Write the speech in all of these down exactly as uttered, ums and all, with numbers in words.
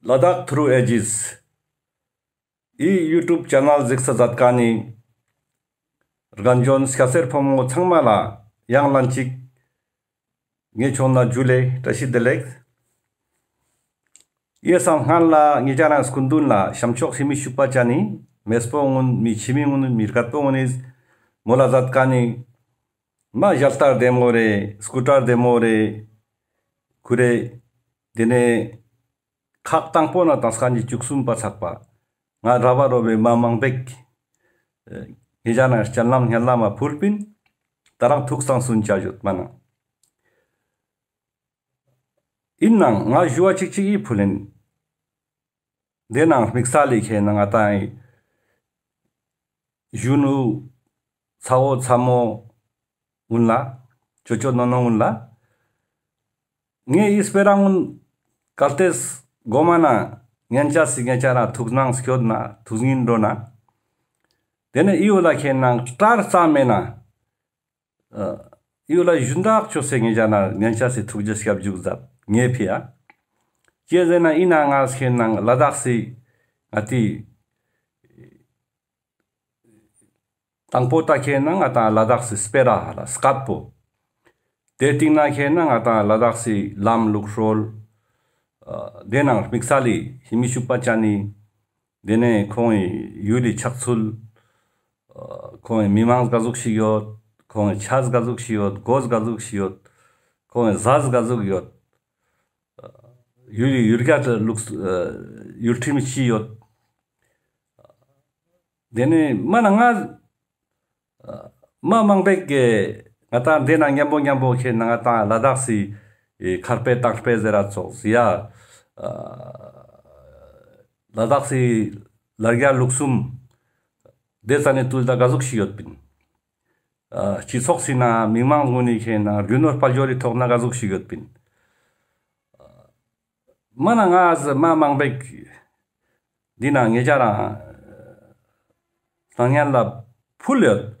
ལ་དྭགས་ཐྲུ་ཨེ་ཇིས་འི་ཡུ་ཊུབ་ཆེ་ནལ་གཟིགས་ས་མཛད་མཁན་ནི་རྒན་གཞོན་སྐྱ་སེར་ཕོ་མོ་ཚང་མ་ལ་ཡང་ལན་གཅིག་ངའི་ཕྱོགས་ནེ་ཇུ་ལེ་བཀྲ་ཤིས་བདེ་ལེགས། འི་སང་སྔན་ལ་ངེད་ཅག་རང་སྐུ་མདུན་ལ་ཤམ་ཕྱོགས་ཤི་མི་ཤུག་པ་ཅན་ནི་མེས་པོ་གུན་མི་ཁྱིམ་མི་གུན་མི་རྒད་པོ་གུན་ནི་མོལ་ལ་མཛད་མཁན་ནི་མ་ཞལ་ལྟར་བདེ་མོ་རེ་སྐུ་ཏྲར་བདེ་མོ་རེ་ཁུ་རེ་དེ་ནེ་ཁག་དང་པོ་ནེ་དང་སྐད་ཅིག་བཅུ་གསུམ་པ་ཚག་པ་ང་ར་བ་རོ་བའི་མ་མང་པོ་ཞིག་ངེད་ཅག་ནང་སྤྱན་ལམ་སྙན་ལམ་མ་ཕུལ་པིན། ད་རང་ཐུགས་སང་སུན་ཆ་ཡོད་མ་ན། ཨིན་ནའང་ང་ཞུ་བ་གཅིག་གཅིག་འི་ཕུལ་ཨིན། དེ་ནང་དམིགས་བསལ་ལི་ཁེ་ནང་ང་ཏང་གཞོན་ནུ་ཚ་བོ་ཚ་མོ་གུན་ལ་ཅོ་ཅོ་ནོ་ནོ་གུན་ལ་ངའི་འི་སྤེ་ར་གུན་གལ་ཏེ་གོ་མ་ན་ཉན་ཆ་སི་ཉན་ཆ་ར་ཐུགས་སྣང་སྐྱོད་ན་ཐུགས་སྙིང་འདོད་ན་དེ་ནེ་འི་བོ་ལ་ཁེ་ནང་ཏྲར་ཙམ་མེད་ན། ཨ་ཡུལ་ལ་ཞུན་དག་ཅོས་སེ་ངེད་ཅག་ན་ཉན་ཆ་སི་ཐུགས་རྗེ་སྐྱབས་འཇུག་མཛད་ངེ་ཕི་ཡ། ཅི་ཟེར་ན་ཨིན་ན་ང་ཁེ་ནང་ལ་དྭགས་སི་ང་ཏི་དང་པོ་ད་ཁེ་ནང་ང་ཏང་ལ་དྭགས་སི་སྤེ་ར་ཧ་ལ་སྐད་པོ། དེ་སྟིང་ན་ཁེ་ནང་ང་ཏང་ལ་དྭགས་སི་ལམ་ལུགས་སྲོལ། ཨ་དེ་ནང་དམིགས་བསལ་ལི་ཤི་མི་ཤུག་པ་ཅན་ནི། དེ་ནེ་ཁོང་ངི་ཡུལ་ལི་ཆགས་ཚུལ། ཨ་ཁོང་ངི་མི་མང་ག་ཟུག་ཞིག་ཡོད། ཁོང་ངི་ཆས་ག་ཟུག་ཞིག་ཡོད། གོས་ག་ཟུག་ཞིག་ཡོད། ཁོང་ངི་ཟས་ག་ཟུག་ཡོད། ཨ་ཡུལ་ལི་ཡུལ་གྱར་ལུགས་ཨ་ཡུལ་ཁྲིམས་ཅི་ཡོད། དེ་ནེ་མ་ན་ང་མ་མང་པོ་ཞིག་གི་ང་ཏང་དེ་ན་མཉམ་པོ་མཉམ་པོ་ཁེ་ནང་ང་ཏང་ལ་དྭགས་སི་ཁར་པེ་ཏང་པེ་ཟེར་ར་ཙོགས་ཡ། ལ་དྭགས་སི་ལར་རྒྱ་ལུགས་གསུམ་དེ་ཙ་ནེ་ཏུལ་ད་ག་ཟུག་ཞིག་ཡོད་པིན། སྤྱི་ཚོགས་སི་ནང་མི་མང་གུན་ནི་ཁེ་ནང་རྒྱུ་ནོར་དཔལ་འབྱོར་རི་ཐོག་ན་ག་ཟུག་ཞིག་ཡོད་པིན། མ་ན་ང་ཨ་ཟི་མ་མང་པོ་ཞིག་འདི་ན་ངེད་ཅག་རང་སྣང་བརྙན་ལ་ཕུལ་ཡོད།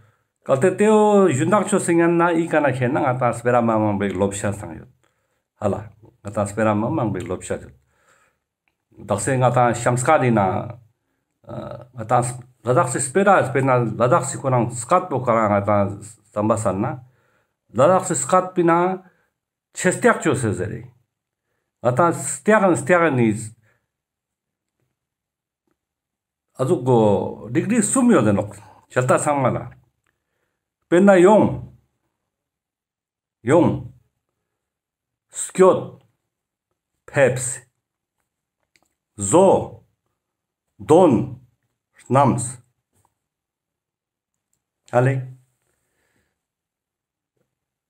གལ་ཏེ་དེ་བོ་ཞུན་དག་ཅོས་སེ་ཉན་ན་འི་ཀ་ན་ཁེ་ནང་ང་ཏང་སྤེ་ར་མ་མང་པོ་ཞིག་ལོབ་ཤ་སང་ཡོད། ཧ་ལ་ང་ཏང་སྤེ་ར་མ་མང་པོ་ཞིག་ལོབ་ཤ་ཡོད། དག་ས་ང་ཏང་ཤམ་སྐད་འདི་ན་ང་ཏང་ལ་དྭགས་སི་སྤེ་ར་སྤེར་ན་ལ་དྭགས་སི་ཁོ་རང་སྐད་པོ་ཁོ་རང་ང་ཏང་བསམ་པ་སང་ན་ལ་དྭགས་སི་སྐད་པོའི་ནང་ཆེ་སྟག་ཅོས་སེ་ཟེར་རེ། ང་ཏང་སྟག་ཨིན་སྟག་ཨིན་ནི་ཨ་ཟུག་གོ་རིགས་རིགས་གསུམ་ཡོད་དེ་ནོག་ཞལ་ཏ་ཚང་མ་ལ། སྤེར་ན་ཡོང་། ཡོང་། སྐྱོད། ཕེབས། བཟོ། དོན། རྣམས། ཧ་ལེ།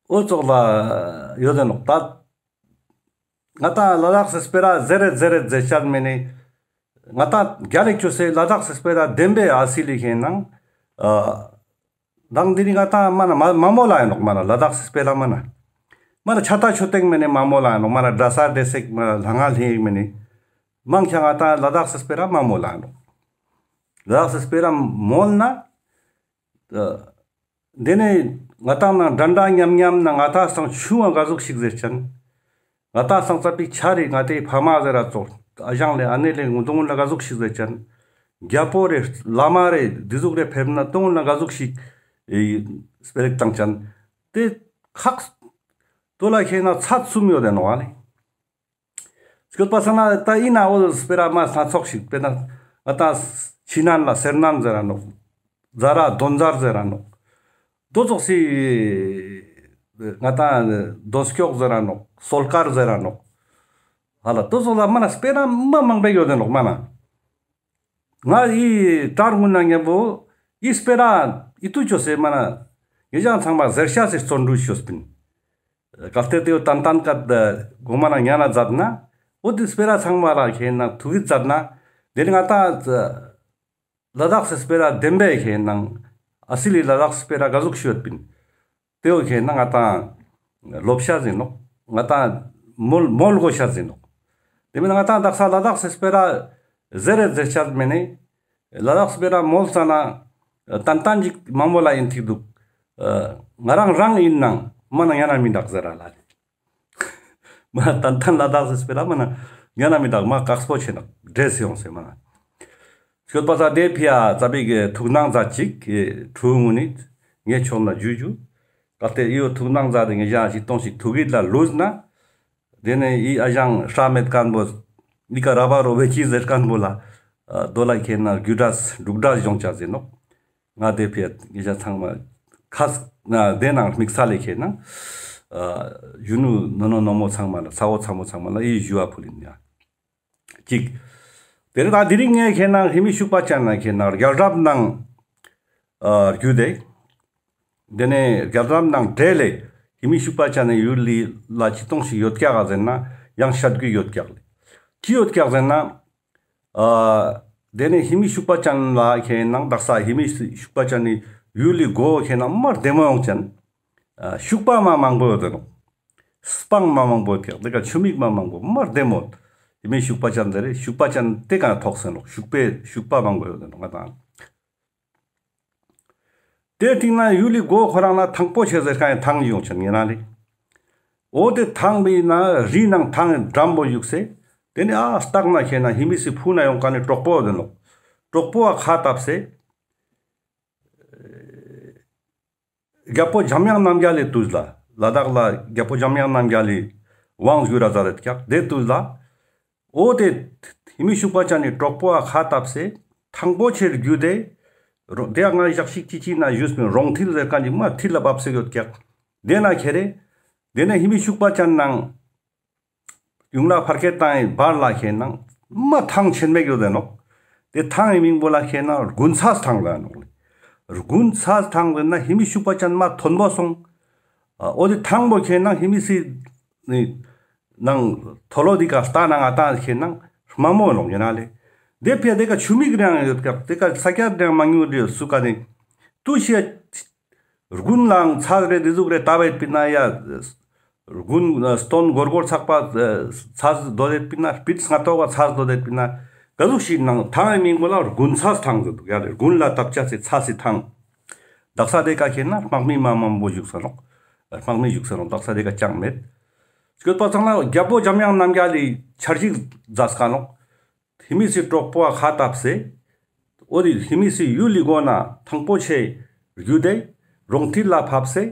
འོ་ཙོགས་ལ་ཡོད་དེ་ནོག་ད་ང་ཏང་ལ་དྭགས་སི་སྤེ་ར་ཟེར་རེད་ཟེར་རེད་ཟེར་ཆ་མེད་ནི། ང་ཏང་རྒྱ་ལེགས་ཅོས་སེ་ལ་དྭགས་སི་སྤེ་ར་བདེན་པའི་ཨ་སི་ལི་ཁེ་ནང་། ཨ་དང་འདི་ནི་ང་ཏང་མ་ན་མ་མ་མོལ་ལ་ཡིན་ནོག་མ་ན་ལ་དྭགས་སི་སྤེ་ར་མ་ན། མ་ན་ཆ་ཏ་ཆོ་སྟེང་མེད་ནི་མ་མོལ་ལ་ཡིན་ནོག་མ་ན་དྲ་ས་དྲེ་སེག་མ་ན་ལྷ་ང་ལྷེ་ཡིག་མེད་ནི། མང་ཆེ་ང་ཏང་ལ་དྭགས་སི་སྤེ་ར་མ་མོལ་ལ་ཡིན་ནོག་ལ་དྭགས་སི་སྤེ་ར་མོལ་ན། དེ་ནེ་ང་ཏང་ནང་འདྲ་འདྲ་མཉམ་མཉམ་ན་ང་ཏང་སང་ཆུང་བ་ག་ཟུག་ཞིག་ཟེར་ཅན། ང་ཏང་སང་ཙ་པིག་ཆ་རེ་ང་ཏེ་ཕ་མ་ཟེར་ར་ཙོགས་ཨ་ཞང་ལེ་ཨ་ནེ་ལེ་ངུ་དོང་ལ་ག་ཟུག་ཞིག་ཟེར་ཅན། རྒྱལ་པོ་རེ་བླ་མ་རེ་འདི་ཟུག་རེ་ཕེབས་ན་དོང་ལ་ག་ཟུག་ཞིག་སྤེ་ར་བཏང་ཅན། དེ་ཁག་དོ་ལ་ཁེ་ན་ཚད་གསུམ་ཡོད་དེ་ནོག་ཨ་ལེ། སྐྱོད་པ་སང་ན་ད་ཨིན་ན་འོ་སྤེ་ར་མ་སྣ་ཚོགས་ཤིག་དཔེར་ན་ང་ཏང་ཕྱི་ནང་ལ་སེར་སྣ་ཟེར་ར་ནོག་ཛ་ར་དོན་ཛར་ཟེར་ར་ནོག་དོ་ཙོགས་སི་ང་ཏང་དོན་སྐྱོག་ཟེར་ར་ནོག་སོལ་དཀར་ཟེར་ར་ནོག་ཧ་ལ་དོ་ཙོགས་ལ་མ་ན་སྤེ་ར་མ་མང་པོ་ཡོད་དེ་ནོག་མ་ན། ང་འི་ཏྲར་ངུན་ན་ཉམ་པོ་འི་སྤེ་ར་འི་ཏུ་ཅོས་སེ་མ་ན་ངེད་ཅག་ཚང་མ་ཟེར་ཤ་སི་བརྩོན་འགྲུས་ཅོས་པིན། གལ་ཏེ་དེ་བོ་ཏན་ཏན་ཀ་གོ་མ་ན་ཉན་ན་མཛད་ན་འོ་དེ་སྤེ་ར་ཚང་མ་ལ་ཁེ་ན་ཐུགས་ཀྱི་མཛད་ན་དེ་ནི་ང་ཏང་ལ་དྭགས་སི་སྤེ་ར་བདེན་པའི་ཁེ་ན་ཨ་སི་ལི་ལ་དྭགས་སི་སྤེ་ར་ག་ཟུག་ཤོད་པིན། དེ་བོ་ཁེ་ན་ང་ཏང་ལོབ་ཤ་ཟིན་ནོག་ང་ཏང་མོལ་མོལ་གོ་ཤ་ཟིན་ནོག་དེ་མིན་ང་ཏང་དག་ས་ལ་དྭགས་སི་སྤེ་ར་ཟེར་རེད་ཟེར་ཤ་མེད་ནི། ལ་དྭགས་སི་སྤེ་ར་མོལ་ཙ་ན་ཏན་ཏན་ཅིག་མ་མོལ་ལ་ཡིན་ཐིག་འདུག་ང་རང་རང་ཡིན་ནང་མ་ན་ཡང་ན་མི་འདག་ཟེར་ར་ལ་ལེ། མ་ཏན་ཏན་ལ་དྭགས་སི་སྤེ་ར་མ་ན་ ཉན་ན་མི་དག་མ་ཀགས་པོ་ཆེ་ནོག་འདྲེས་ཡོང་སེ་མ་ན། སྐྱོད་པ་ས་དེ་ཕི་ཡ་ཙ་པིག་གི་ཐུགས་སྣང་ཛད་ཅིག་ཕྲུ་གུ་ངུན་ནི་ངའི་ཕྱོགས་ན་ཇུ་ཇུ། གལ་ཏེ་འི་བོ་ཐུགས་སྣང་ཛད་དེ་ངེ་ཞ་ཅིག་སྟོང་ཞིག་ཐུགས་ཡིད་ལ་ལུས་ན། དེ་ནས་འི་ཨ་ཞང་ཧྲ་མེད་ཁན་བོ་འི་ཀ་ར་བ་རོ་བེ་ཅི་ཟེར་ཁན་བོ་ལ་ཨ་དོ་ལ་ཁེ་ན་རྒྱུ་འབྲས་འབྲུག་སྒྲ་ཡོང་ཆ་ཟེར་ནོག་ང་དེ་ཕི་ཡ་ངེ་ཞ་ཚང་མ་ཁ་ས་ན་དེ་ནང་དམིགས་བསལ་ལེ་ཁེ་ན་ཨ་གཞོན་ནུ་ནོ་ནོ་ནོ་མོ་ཚང་མ་ལ་ཚ་བོ་ཚ་མོ་ཚང་མ་ལ་འི་ཞུ་བ་ཕུལ་ཨིན་ཡ། ཅིག་དེ་ནས་ད་དེ་རིང་ངས་ཁེ་ན་ཧེ་མི་ཤུག་པ་ཅན་ན་ཁེ་ན་རྒྱལ་རབས་ནང་ཨ་རྒྱུད་དེ། དེ་ནས་རྒྱལ་རབས་ནང་འབྲེལ་ལེ་ཧེ་མི་ཤུག་པ་ཅན་ནི་ཡུལ་ལི་ལ་ཅི་སྟོང་ཞིག་ཡོད་ཀྱག་ག་ཟེར་ན་ཡང་བཤད་རྒྱུ་ཡོད་ཀྱག་ལེ། ཅི་ཡོད་ཀྱག་ཟེར་ན། ཨ་དེ་ནས་ཧེ་མི་ཤུག་པ་ཅན་ལ་ཁེ་ན་དག་ས་ཧེ་མི་ཤུག་པ་ཅན་ནི་ཡུལ་ལི་མགོ་ཁེ་ན་མ་བདེ་མོ་ཡོང་ཅན། ཨ་ཤུག་པ་མ་མང་པོ་ཡོད་དེ་ནོག་སྤང་མ་མང་པོ་ཡོད་ཀྱག་དེ་ཀ་ཆུ་མིག་མ་མང་པོ་མ་བདེ་མོ། ཧེ་མི་ཤུག་པ་ཅན་དེ་རེ་ཤུག་པ་ཅན་དེ་ཀ་ཐོག་སེ་ནོག་ཤུག་པའི་ཤུག་པ་མང་པོ་ཡོད་དེ་ནོག་ང་དང་། དེ་སྟིང་ན་ཡུལ་ལི་མགོ་ཁོ་རང་ན་ཐང་པོ་ཆེ་ཟེར་ཁན་ཐང་ཡོང་ཆེན་ངེ་རང་ལེ། འོ་དེ་ཐང་བི་ན་རི་ནང་ཐང་འགྲམ་པོ་ཡུག་སེ། དེ་ནས་ཨ་སྟག་ན་ཁེ་ན་ཧེ་མི་སི་ཕུ་ན་ཡོང་ཁན་ནི་གྲོག་པོ་དེ་ནོག་གྲོག་པོ་ཨ་ཁ་བཏབ་སེ། རྒྱལ་པོ་འཇམ་དབྱངས་རྣམ་རྒྱལ་ལི་དུས་ལ་ལ་དྭགས་ལ་རྒྱལ་པོ་འཇམ་དབྱངས་རྣམ་རྒྱལ་ལི་ཝང་ཞུ་ར་ཛད་དེ་ཀྱག་དེ་དུས་ལ། འོ་དེ་ཧེ་མི་ཤུག་པ་ཅན་ནི་གྲོག་པོ་ཨ་ཁ་བཏབ་སེ་ཐང་པོ་ཆེ་རྒྱུད་དེ། རོ་དེ་ཡང་ང་ཞག་ཞིག་ཅི་ཅི་ན་ཞུས་པིན་རོང་མཐིལ་ཟེར་ཁན་ཅིག་མ་མཐིལ་ལ་བབས་སེ་ཡོད་ཀྱག་དེ་ན་ཁེ་རེ། དེ་ནས་ཧེ་མི་ཤུག་པ་ཅན་ནང་ཡུང་ལ་ཕར་ཁེ་ཏང་ངི་བར་ལ་ཁེ་ན་མ་ཐང་ཆེན་མེག་ཡོད་དེ་ནོག་དེ་ཐང་ངི་མིང་པོ་ལ་ཁེ་ན་རྒུན་ཚས་ཐང་ལ་ནོག་ལེ། རྒུན་ཚས་ཐང་ལེ་ན་ཧེ་མི་ཤུག་པ་ཅན་མ་མཐོན་པོ་སོང་། ཨ་འོ་དེ་ཐང་པོ་ཁེ་ན་ཧེ་མི་སི་ནི་ནང་མཐོ་ལོ་དེ་ཀ་ལྟ་ན་ང་ཏང་ཁེ་ན་དམའ་མོ་ནོག་ཡིན་ན་ལེ། དེ་ཕི་ཡ་དེ་ཀ་ཆུ་མིག་རང་ཡོད་ཀྱག་དེ་ཀ་ས་ཀྱད་རང་མ་ཉུང་རེ་སུ་ཀ་ནི་ཏུ་ཤི་ཡ། རྒུན་ལའང་ཚས་རེ་དེ་ཟུག་རེ་ཏ་བེད་པིན་ན་ཡ། རྒུན་སྟོན་སྒོར་སྒོར་ཚག་པ་ཚས་དོ་དེད་པིན་ན་སྤིད་སྔ་ཏོག་པ་ཚས་དོ་དེད་པིན་ན་ག་ཟུག་ཞིག་ནང་ཐང་ངི་མིང་པོ་ལ་རྒུན་ཚས་ཐང་ཟེར་དུག་ཡ་རེ། རྒུན་ལ་ཐབ་ཆ་སི་ཚས་སི་ཐང་། དག་ས་དེ་ཀ་ཁེ་ན་དམག་མི་མ་མང་པོ་བཞུགས་ས་ནོག་དམག་མི་བཞུགས་ས་ནོག་དག་ས་དེ་ཀ་ཅང་མེད། སྐྱོད་པ་ཚང་ན་རྒྱལ་པོ་འཇམ་དབྱངས་རྣམ་རྒྱལ་ལི་འཆར་གཞི་མཛད་ས་ནོག་ཧེ་མི་སི་གྲོག་པོ་ཨ་ཁ་བཏབ་སེ། འོ་དེ་ཧེ་མི་སི་ཡུལ་ལི་མགོ་ན་ཐང་པོ་ཆེ་རྒྱུད་དེ་རོང་མཐིལ་ལ་ཕབ་སེ།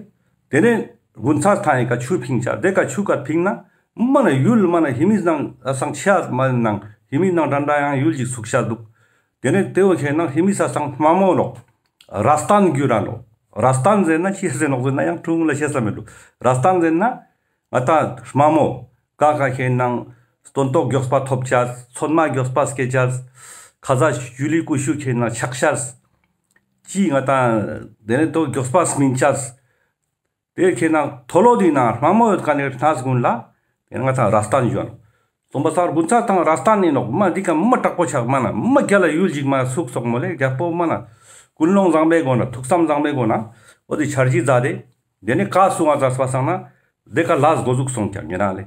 དེ་ནས་རྒུན་ཚས་ཐང་ངི་ཀ་ཆུ་ཕིང་ཆ་དེ་ཀ་ཆུ་ཀ་ཕིང་ན་མ་ན་ཡུལ་མ་ན་ཧེ་མི་ནང་ཨ་སང་ཆ་མ་ནང་ཧེ་མི་ནང་འདྲ་འདྲ་ཡང་ཡུལ་ཅིག་ཚུགས་ཤ་དུག་དེ་ནས་དེ་བོ་ཁེ་ན་ཧེ་མི་ས་སང་དམའ་མོ་ནོག་ར་སྟན་རྒྱུ་ར་ནོག་ར་སྟན་ཟེར་ན་ཅི་ཟེར་ནོག་ཟེར་ན་ཡང་ཕྲུ་གུ་ལ་ཤེས་ས་མེད་དུག་ར་སྟན་ཟེར་ན། ང་ཏང་དམའ་མོ། ཀ་ཀ་ཁེ་ནང་སྟོན་ཐོག་མགྱོགས་པ་ཐོབ་ཆས། ཚོད་མ་མགྱོགས་པ་སྐྱེ་ཆས། ཁ་ཟས་ཞུ་ལི་ཀུ་ཤུ་ཁེ་ནང་ཆག་ཆས། ཅི་ང་ཏང་དེ་ནས་ཐོག་མགྱོགས་པ་སྨིན་ཆས། དེ་ཁེ་ནང་མཐོ་ལོ་དེ་ནང་དམའ་མོ་ཡོད་ཁན་ནི་གནས་གུན་ལ་དེ་ང་ཏང་ར་སྟན་ཞུ་ནོག་སྟོན་པ་སར་རྒུན་ཚས་ཐང་ར་སྟན་ནི་ནོག་མ་འདི་ཀ་མ་དྲག་པོ་ཆགས་མ་ན་མ་རྒྱལ་ལ་ཡུལ་ཅིག་མ་ཚུགས་སོག་མོ་ལེ། རྒྱལ་པོ་མ་ན་ཀུན་སློང་བཟང་པོའི་སྒོ་ན་ཐུགས་བསམ་བཟང་པོའི་སྒོ་ན་འོ་དེ་འཆར་གཞི་མཛད་དེ། དེ་ནས་ཀ་སུང་ང་ཛ་སྤ་སང་ན་དེ་ཀ་ལས་འགོ་ཟུག་སོང་ཀྱག་ཉེ་རང་ལེ།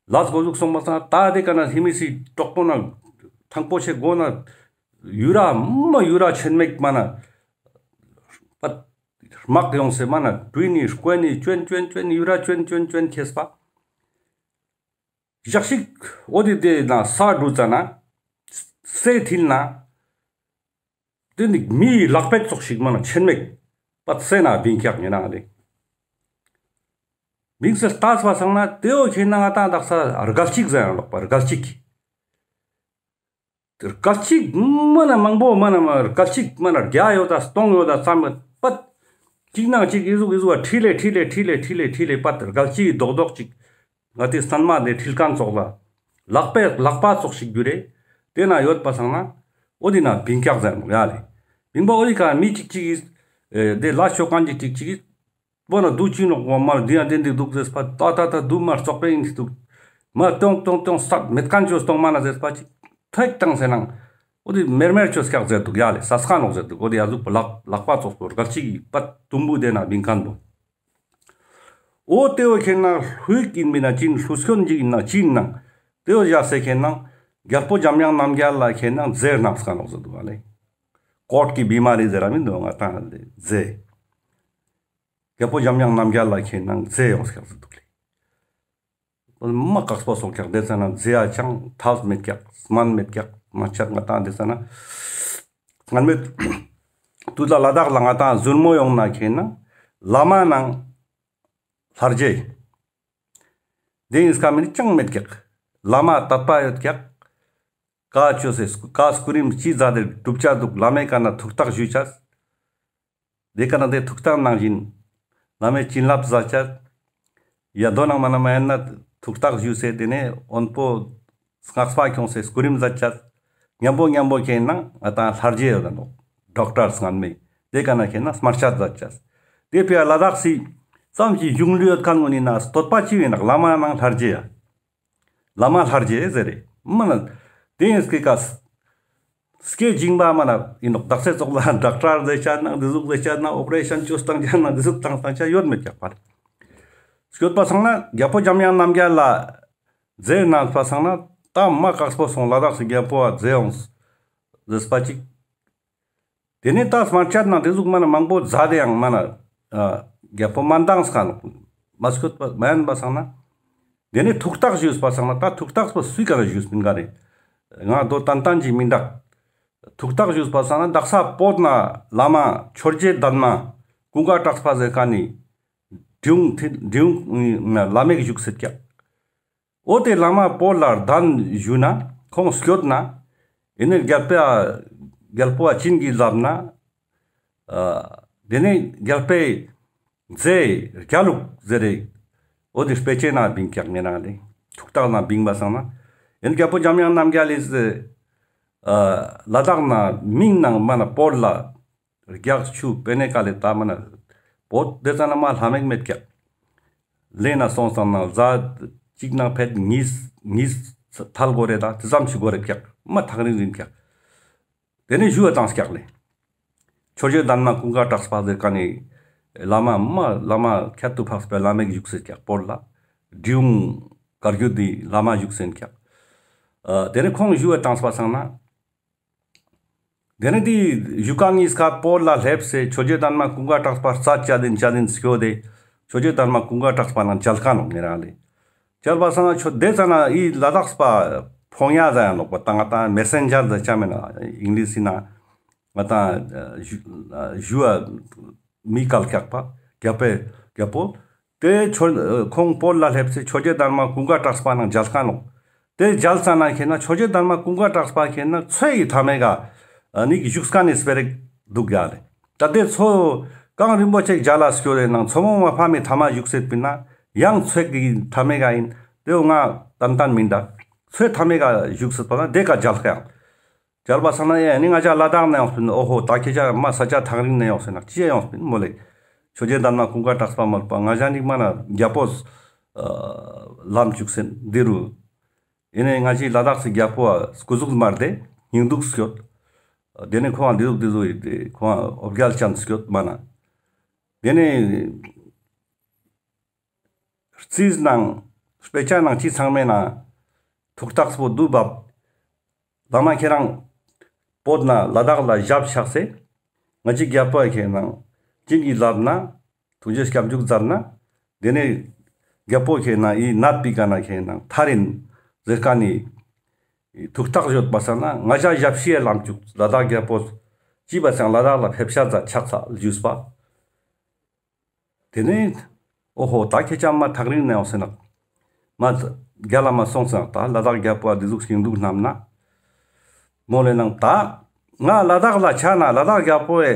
ལས་འགོ་ཟུག་སོང་པ་སང་ད་དེ་ཀ་ན་ཧེ་མི་སི་གྲོག་པོ་ན་ཐང་པོ་ཆེ་སྒོ་ན་ཡུ་ར་མ་ཡུ་ར་ཆེན་མེག་མ་ན་པ་དམག་ཡོང་སེ་མ་ན་དུས་ནི་སྐོན་ནི་ཅོན་ཅོན་ཅོན་ཡུ་ར་ཅོན་ཅོན་ཅོན་ཁེས་པ། ཞག་ཞིག་འོ་དེ་དེ་ན་ས་འགྲུ་ཙ་ན་སེ་ཐིལ་ན། དེ་ནི་མིའི་ལག་པའི་ཙོགས་ཤིག་མ་ན་ཆེན་མེག་པ་སེ་ན་བིང་ཀྱག་ཉེ་ན་ལེ། བིང་སེ་ལྟས་པ་སང་ན་དེ་བོ་ཁེ་ན་ང་ཏང་དག་ས་རྒལ་ཅིག་ཟེར་ཡང་ལོག་པ་རྒལ་ཅིག་རྒལ་ཅིག་མ་ན་མང་པོ་མ་ན་མ་རྒལ་ཅིག་མ་ན་བརྒྱ་ཡོད་ད་སྟོང་ཡོད་ད་ཙམ་པད། ཅིག་ནང་ཅིག་ཨི་ཟུག་ཨི་ཟུག་ཁྲིད་ལེ་ཁྲིད་ལེ་ཁྲིད་ལེ་ཁྲིད་ལེ་ཁྲིད་ལེ་པད་རྒལ་ཅིག་རྡོག་རྡོག་ཅིག་ང་ཏི་སྟན་མ་དེ་ཁྲིལ་ཁན་ཙོགས་ལ། ལག་པའི་ལག་པ་ཙོགས་ཤིག་གྱུར་རེ། དེ་ན་ཡོད་པ་སང་ན། འོ་དེ་ན་བིང་ཀྱག་ཟེར་ནོག་ཡ་ལེ། བིང་པ་འོ་དེ་ཀ་མི་ཅིག་ཅིག་གིས། ཨེ་དེ་ལ་ཤོ་ཁན་ཅིག་ཅིག་ཅིག་གིས། པོ་ན་དུ་ཅི་ནོག་པོ་མར་དེ་ཡང་དེ་འདི་དུག་ཟེར་པ་ཏ་ཏ་ཏ་དུ་མར་ཙོག་པའི་ཡིན་དུག་མ་ཏོང་ཏོང་ཏོང་སྟབས་མེད་ཁན་ཅོས་ཏོང་མ་ན་ཟེར་པ་ཅིག་ཐོས་ཏང་ཟེར་ནང་། འོ་དེ་མེར་མེར་ཅོས་ཀྱག་ཟེར་དུག་ཡ་ལེ། ས་སྐ་ནོག་ཟེར་དུག་འོ་དེ་ཡ་ཟུག་པོ་ལག་ལག་པ་ཙོགས་པོ་རྒལ་ཅིག་གི་པད་དུམ་བུ་དེ་ན་བིང་ཁན་པོ། འོ་དེ་བོ་ཁེ་ན་ལྷུག་ཡིན་མིན་ན་ཅིན་ལྷུ་སྐྱོན་ཅིག་ཡིན་ན་ཅི་ཡིན་ནང་། དེ་བོ་ཡ་སེ་ཁེ་ན་རྒྱལ་པོ་འཇམ་དབྱངས་རྣམ་རྒྱལ་ལ་ཁེ་ན་རྫས་སྣམས་ཀ་ནོག་ཟེར་དུག་ག་ལེ། ཀོརཊ་ཀྱི་བི་མ་རི་ཟེར་ར་མིན་དུག་ང་ཏང་ལེ་རྫས། རྒྱལ་པོ་འཇམ་དབྱངས་རྣམ་རྒྱལ་ལ་ཁེ་ན་རྫས་ཡོང་ཀྱག་ཟེར་དུག་ལེ། མ་དཀགས་པོ་སོང་ཀྱག། དེ་ཙ་ན་ཟེར་ཡ་ཅང་ཐབས་མེད་ཀྱག། སྨན་མེད་ཀྱག། མ་ཆད་ང་ཏང་དེ་ཙ་ན་སྔན་མེད་དུས་ལ་ལ་དྭགས་ལ་ང་ཏང་ཟུར་མོ་ཡོང་ན་ཁེ་ན་བླ་མ་ནང་ལྷར་བཅས། དེ་ཡིན་སྐབས་མིན་ཅང་མེད་ཀྱག། བླ་མ་དད་པ་ཡོད་ཀྱག། ཀ་ཅོས་སེ་ཀ་སྐུ་རིམ་ཅི་མཛད་དེ་སྒྲུབ་ཅ་འདུག། བླ་མའི་ཀ་ན་ཐུགས་བརྟག་ཞུ་ཅས། དེ་ཀ་ན་དེ་ཐུགས་བརྟག་ནང་བཞིན་བླ་མའི་བྱིན་རླབས་མཛད་ཅས། ཡ་དོ་ནང་མ་ན་མ་ཡན་ན་ཐུགས་བརྟག་ཞུས་སེ་དེ་ནས་དབོན་པོ་སྔགས་པ་ཁྱོངས་སེ་སྐུ་རིམ་མཛད་ཅས། མཉམ་པོ་མཉམ་པོ་ཁེ་ན་ང་ཏང་ལྷར་བཅས་ཡོད་ནོག། ཌོག་ཊར་སྔན་མེ་དེ་ཀ་ན་ཁེ་ན་སྨན་དཔྱད་མཛད་ཅས། དེ་ཕི་ཡ་ལ་དྭགས་སི་ཙམ་གྱི་གཞུང་ལུགས་ཡོད་མཁན་ངོ་ནི་ན་བསྟོད་པ་ཅི་ཡིན་ནག། བླ་མ་ནང་ལྷར་བཅས་ཡ། བླ་མ་ལྷར་བཅས་ཟེར་རེ། མ་ན་དེ་ཡིན་སྐད་ཀ་སྐད་འཇིང་པ་མ་ན་ཡིན་ནོག། དག་ས་ཙོགས་ལ་ཌོག་ཊར་ཟེར་ཅ་ན་འདི་ཟུག་ཟེར་ཅ་ན་ཨོ་པ་རེ་ཤན་ཅོས་བཏང་ཅ་ན་འདི་ཟུག་བཏང་བཏང་ཅ་ཡོད་མེད་ཀྱག་པར། སྐྱོད་པ་སང་ན་རྒྱལ་པོ་འཇམ་དབྱངས་རྣམ་རྒྱལ་ལ་མཛད་གནང་པ་སང་ན་ད་མ་དཀགས་པོ་སོང་། ལ་དྭགས་སི་རྒྱལ་པོ་བ་མཛད་ཡོང་ཟེར་པ་ཅིག། དེ་ནས་ད་སྨན་དཔྱད་ནང་དེ་ཟུག་མ་ན་མང་པོ་མཛད་དེ་ཡང་མ་ན་ཨ་རྒྱལ་པོ་མ་འདང་ས་ནོག། མ་སྐྱོད་པ་མ་ཡན་པ་སང་ན། དེ་ནས་ཐུགས་བརྟག་ཞུས་པ་སང་ན་ད་ཐུགས་བརྟག་པོ་སུའི་ཀ་ན་ཞུས་མིན་ག་རེ། ང་དོ་ཏན་ཏན་གྱི་མིན་འདུག། ཐུགས་བརྟག་ཞུས་པ་སང་ན་དག་ས་བོད་ན་བླ་མ་ཆོས་རྗེ་དར་མ་ཀུན་དགའ་གྲགས་པ་ཟེར་མཁན་ནི་འབྲི་གུང་འབྲི་གུང་བླ་མེད་བཞུགས་སེད་ཀྱག། འོ་དེ་བླ་མ་བོད་ལ་གདན་ཞུས་ན་ཁོང་སྐྱོད་ན། ཨེ་ནས་རྒྱལ་པོ་རྒྱལ་པོ་བ་བྱིན་གྱིས་བརླབས་ན། ཨ་དེ་ནས་རྒྱལ་པོའི་མཛད་རྒྱལ་ལུགས་ཟེར་རེ། འོ་དེ་དཔེ་ཆའི་ནང་བིང་ཀྱག་ངེ་ན་ལེ། ཐུགས་བརྟག་ནང་བིང་པ་སང་ན། ཨེ་ནས་རྒྱལ་པོ་འཇམ་དབྱངས་རྣམ་རྒྱལ་ལིས་ཨ་ལ་དྭགས་ན་མིང་ནང་མ་ན་བོད་ལ་རྒྱགས་ཆུ་པེ་ནེ་ཀ་ལེ་ད་མ་ན་བོད་དེ་ཙ་ན་མ་ལྷ་མེད་མེད་ཀྱག། ལེ་ན་སོང་སང་ན་ཟ་གཅིག་ནང་ཕེད་གཉིས་གཉིས་ཐལ་གོ་རེ་ད་དེ་ཙམ་ཞིག་གོ་རེ་ཀྱག། མ་ཐག་རིང་རིང་ཀྱག། དེ་ནས་ཞུ་བ་བཏང་ཀྱག་ལེ། ཆོས་རྗེ་དར་མ་ཀུན་དགའ་གྲགས་པ་ཟེར་མཁན་ནི་བླ་མ་མ་བླ་མ་ཁྱད་དུ་འཕགས་པའི་བླ་མེད་བཞུགས་སེད་ཀྱག་བོད་ལ། འབྲི་གུང་བཀའ་བརྒྱུད་དེ་བླ་མ་བཞུགས་སེད་ཀྱག། ཨ་དེ་ནས་ཁོང་ཞུ་བ་བཏང་པ་སང་ན། དེ་ནས་དེ་བཞུགས་ཁང་གཉིས་ཀ་བོད་ལ་སླེབས་སེ་ཆོས་རྗེ་དར་མ་ཀུན་དགའ་གྲགས་པ་རྩ་བཅད་དེ་བཅད་དེ་སྐྱོད་དེ་ཆོས་རྗེ་དར་མ་ཀུན་དགའ་གྲགས་པ་ནང་མཇལ་ཁ་ནོག་ངེ་རང་ལེ། མཇལ་བ་སང་ཆོས་དེ་ཙ་ན་ཨི་ལ་དྭགས་པ་ཕོ་ཉ་ཟ་ཡང་ནོག་པ་ད་ང་ཏང་མེ་སེན་ཇར་ཟེར་ཅ་མེ་ན་ཨིང་ལིཤ་ན་ང་ཏང་ཞུ་ཞུ་བ་མི་བཀལ་ཀྱག་པ་རྒྱལ་པོ་རྒྱལ་པོ། དེ་ཆོས་ཁོང་བོད་ལ་སླེབས་སེ་ཆོས་རྗེ་དར་མ་ཀུན་དགའ་གྲགས་པ་ནང་མཇལ་ཁ་ནོག། དེ་མཇལ་ཙ་ན་ཁེ་ན་ཆོས་རྗེ་དར་མ་ཀུན་དགའ་གྲགས་པ་ཁེ་ན་མཚོ་ཡི་མཐའ་མེད་ག་ཨ་ནི་བཞུགས་ཁན་ནི་སྤེ་ར་ཞིག་འདུག་ཡ་ལེ། ད་དེ་མཚོ་གངས་རིན་པོ་ཆེ་མཇལ་ལ་སྐྱོད་དེ་ནང་མཚོ་མོ་མ་ཕམ་མི་མཐའ་མ་བཞུགས་སེད་པིན་ན་ཡང་མཚོ་གི་མཐའ་མེད་ག་ཡིན། དེ་འོ་ང་ཏན་ཏན་མིན་ད། མཚོའི་མཐའ་མེད་ག་བཞུགས་སེད་པ་ན་དེ་ཀ་མཇལ་ཁ་ཡང་། མཇལ་བ་སང་ན་ཨེ་ནི་ང་ཅག་ལ་དྭགས་ནས་ཡོངས་པིན། འོ་ཧོ་ད་ཁྱེད་ཅག་མ་ས་ཆ་ཐག་རིང་ནས་ཡོངས་སེ་ན་ཅི་ཡ་ཡོངས་པིན་མོ་ལེ། ཆོས་རྗེ་དར་མ་ཀུན་དགའ་གྲགས་པ་མོལ་པ་ང་ཅག་ནི་མ་ན་རྒྱལ་པོ་ལམ་བཅུག་སེ་འདི་རུ། ཨེ་ནི་ང་ཅི་ལ་དྭགས་སི་རྒྱལ་པོ་སྐུ་གཟུགས་མར་དེ་སྙིང་སྡུག་སྐྱོད། དེ་ནས་ཁོང་འདི་ཟུག་འདི་ཟུག་ཡིན་ཏེ་ཁོང་འོ་བརྒྱལ་ཅན་སྐྱོད་མ་ན། དེ་ནས་རྩིས་ནང་དཔེ་ཆ་ནང་ཅི་ཚང་མའི་ནང་ཐུགས་ཐག་པོ་དུ་བབ། བླ་མ་ཁྱེད་རང་བོད་ན་ལ་དྭགས་ལ་ཞབས་ཆགས་སེ་ང་ཅི་རྒྱལ་པོ་ཁྱེད་ནང་ཅི་གི་ལབ་ན་ཐུགས་རྗེ་སྐྱབས་འཇུག་མཛད་ན་དེ་ནས་རྒྱལ་པོ་ཁྱེད་ནང་ཨི་ནད་པའི་ཀ་ན་ཁྱེད་ནང་ཐར་ཡིན་ཟེར་ཀ་ནི་ཐུགས་ཐག་ཡོད་པ་སང་ན་ང་ཅག་ཞབས་ཕྱི་ལམ་བཅུག་ལ་དྭགས་རྒྱལ་པོ་ཅི་བ་སང་ལ་དྭགས་ལ་ཕེབས་ཤ་ཛ་ཆགས་ཚ་ཞུས་པ། དེ་ནས་འོ་ཧོ་ད་ཁྱེད་ཅག་མ་ཐག་རིང་ནས་ཡོངས་སེ་ནག། མ་རྒྱལ་ལ་མ་སོང་སེ་ནག་ད་ལ་དྭགས་རྒྱལ་པོ་འ་འདི་ཟུག་སྙིང་སྡུག་བསྣམས་ན། མོ་ལེ་ནང་ད་ང་ལ་དྭགས་ལ་ཆ་ན་ལ་དྭགས་རྒྱལ་པོ་འི་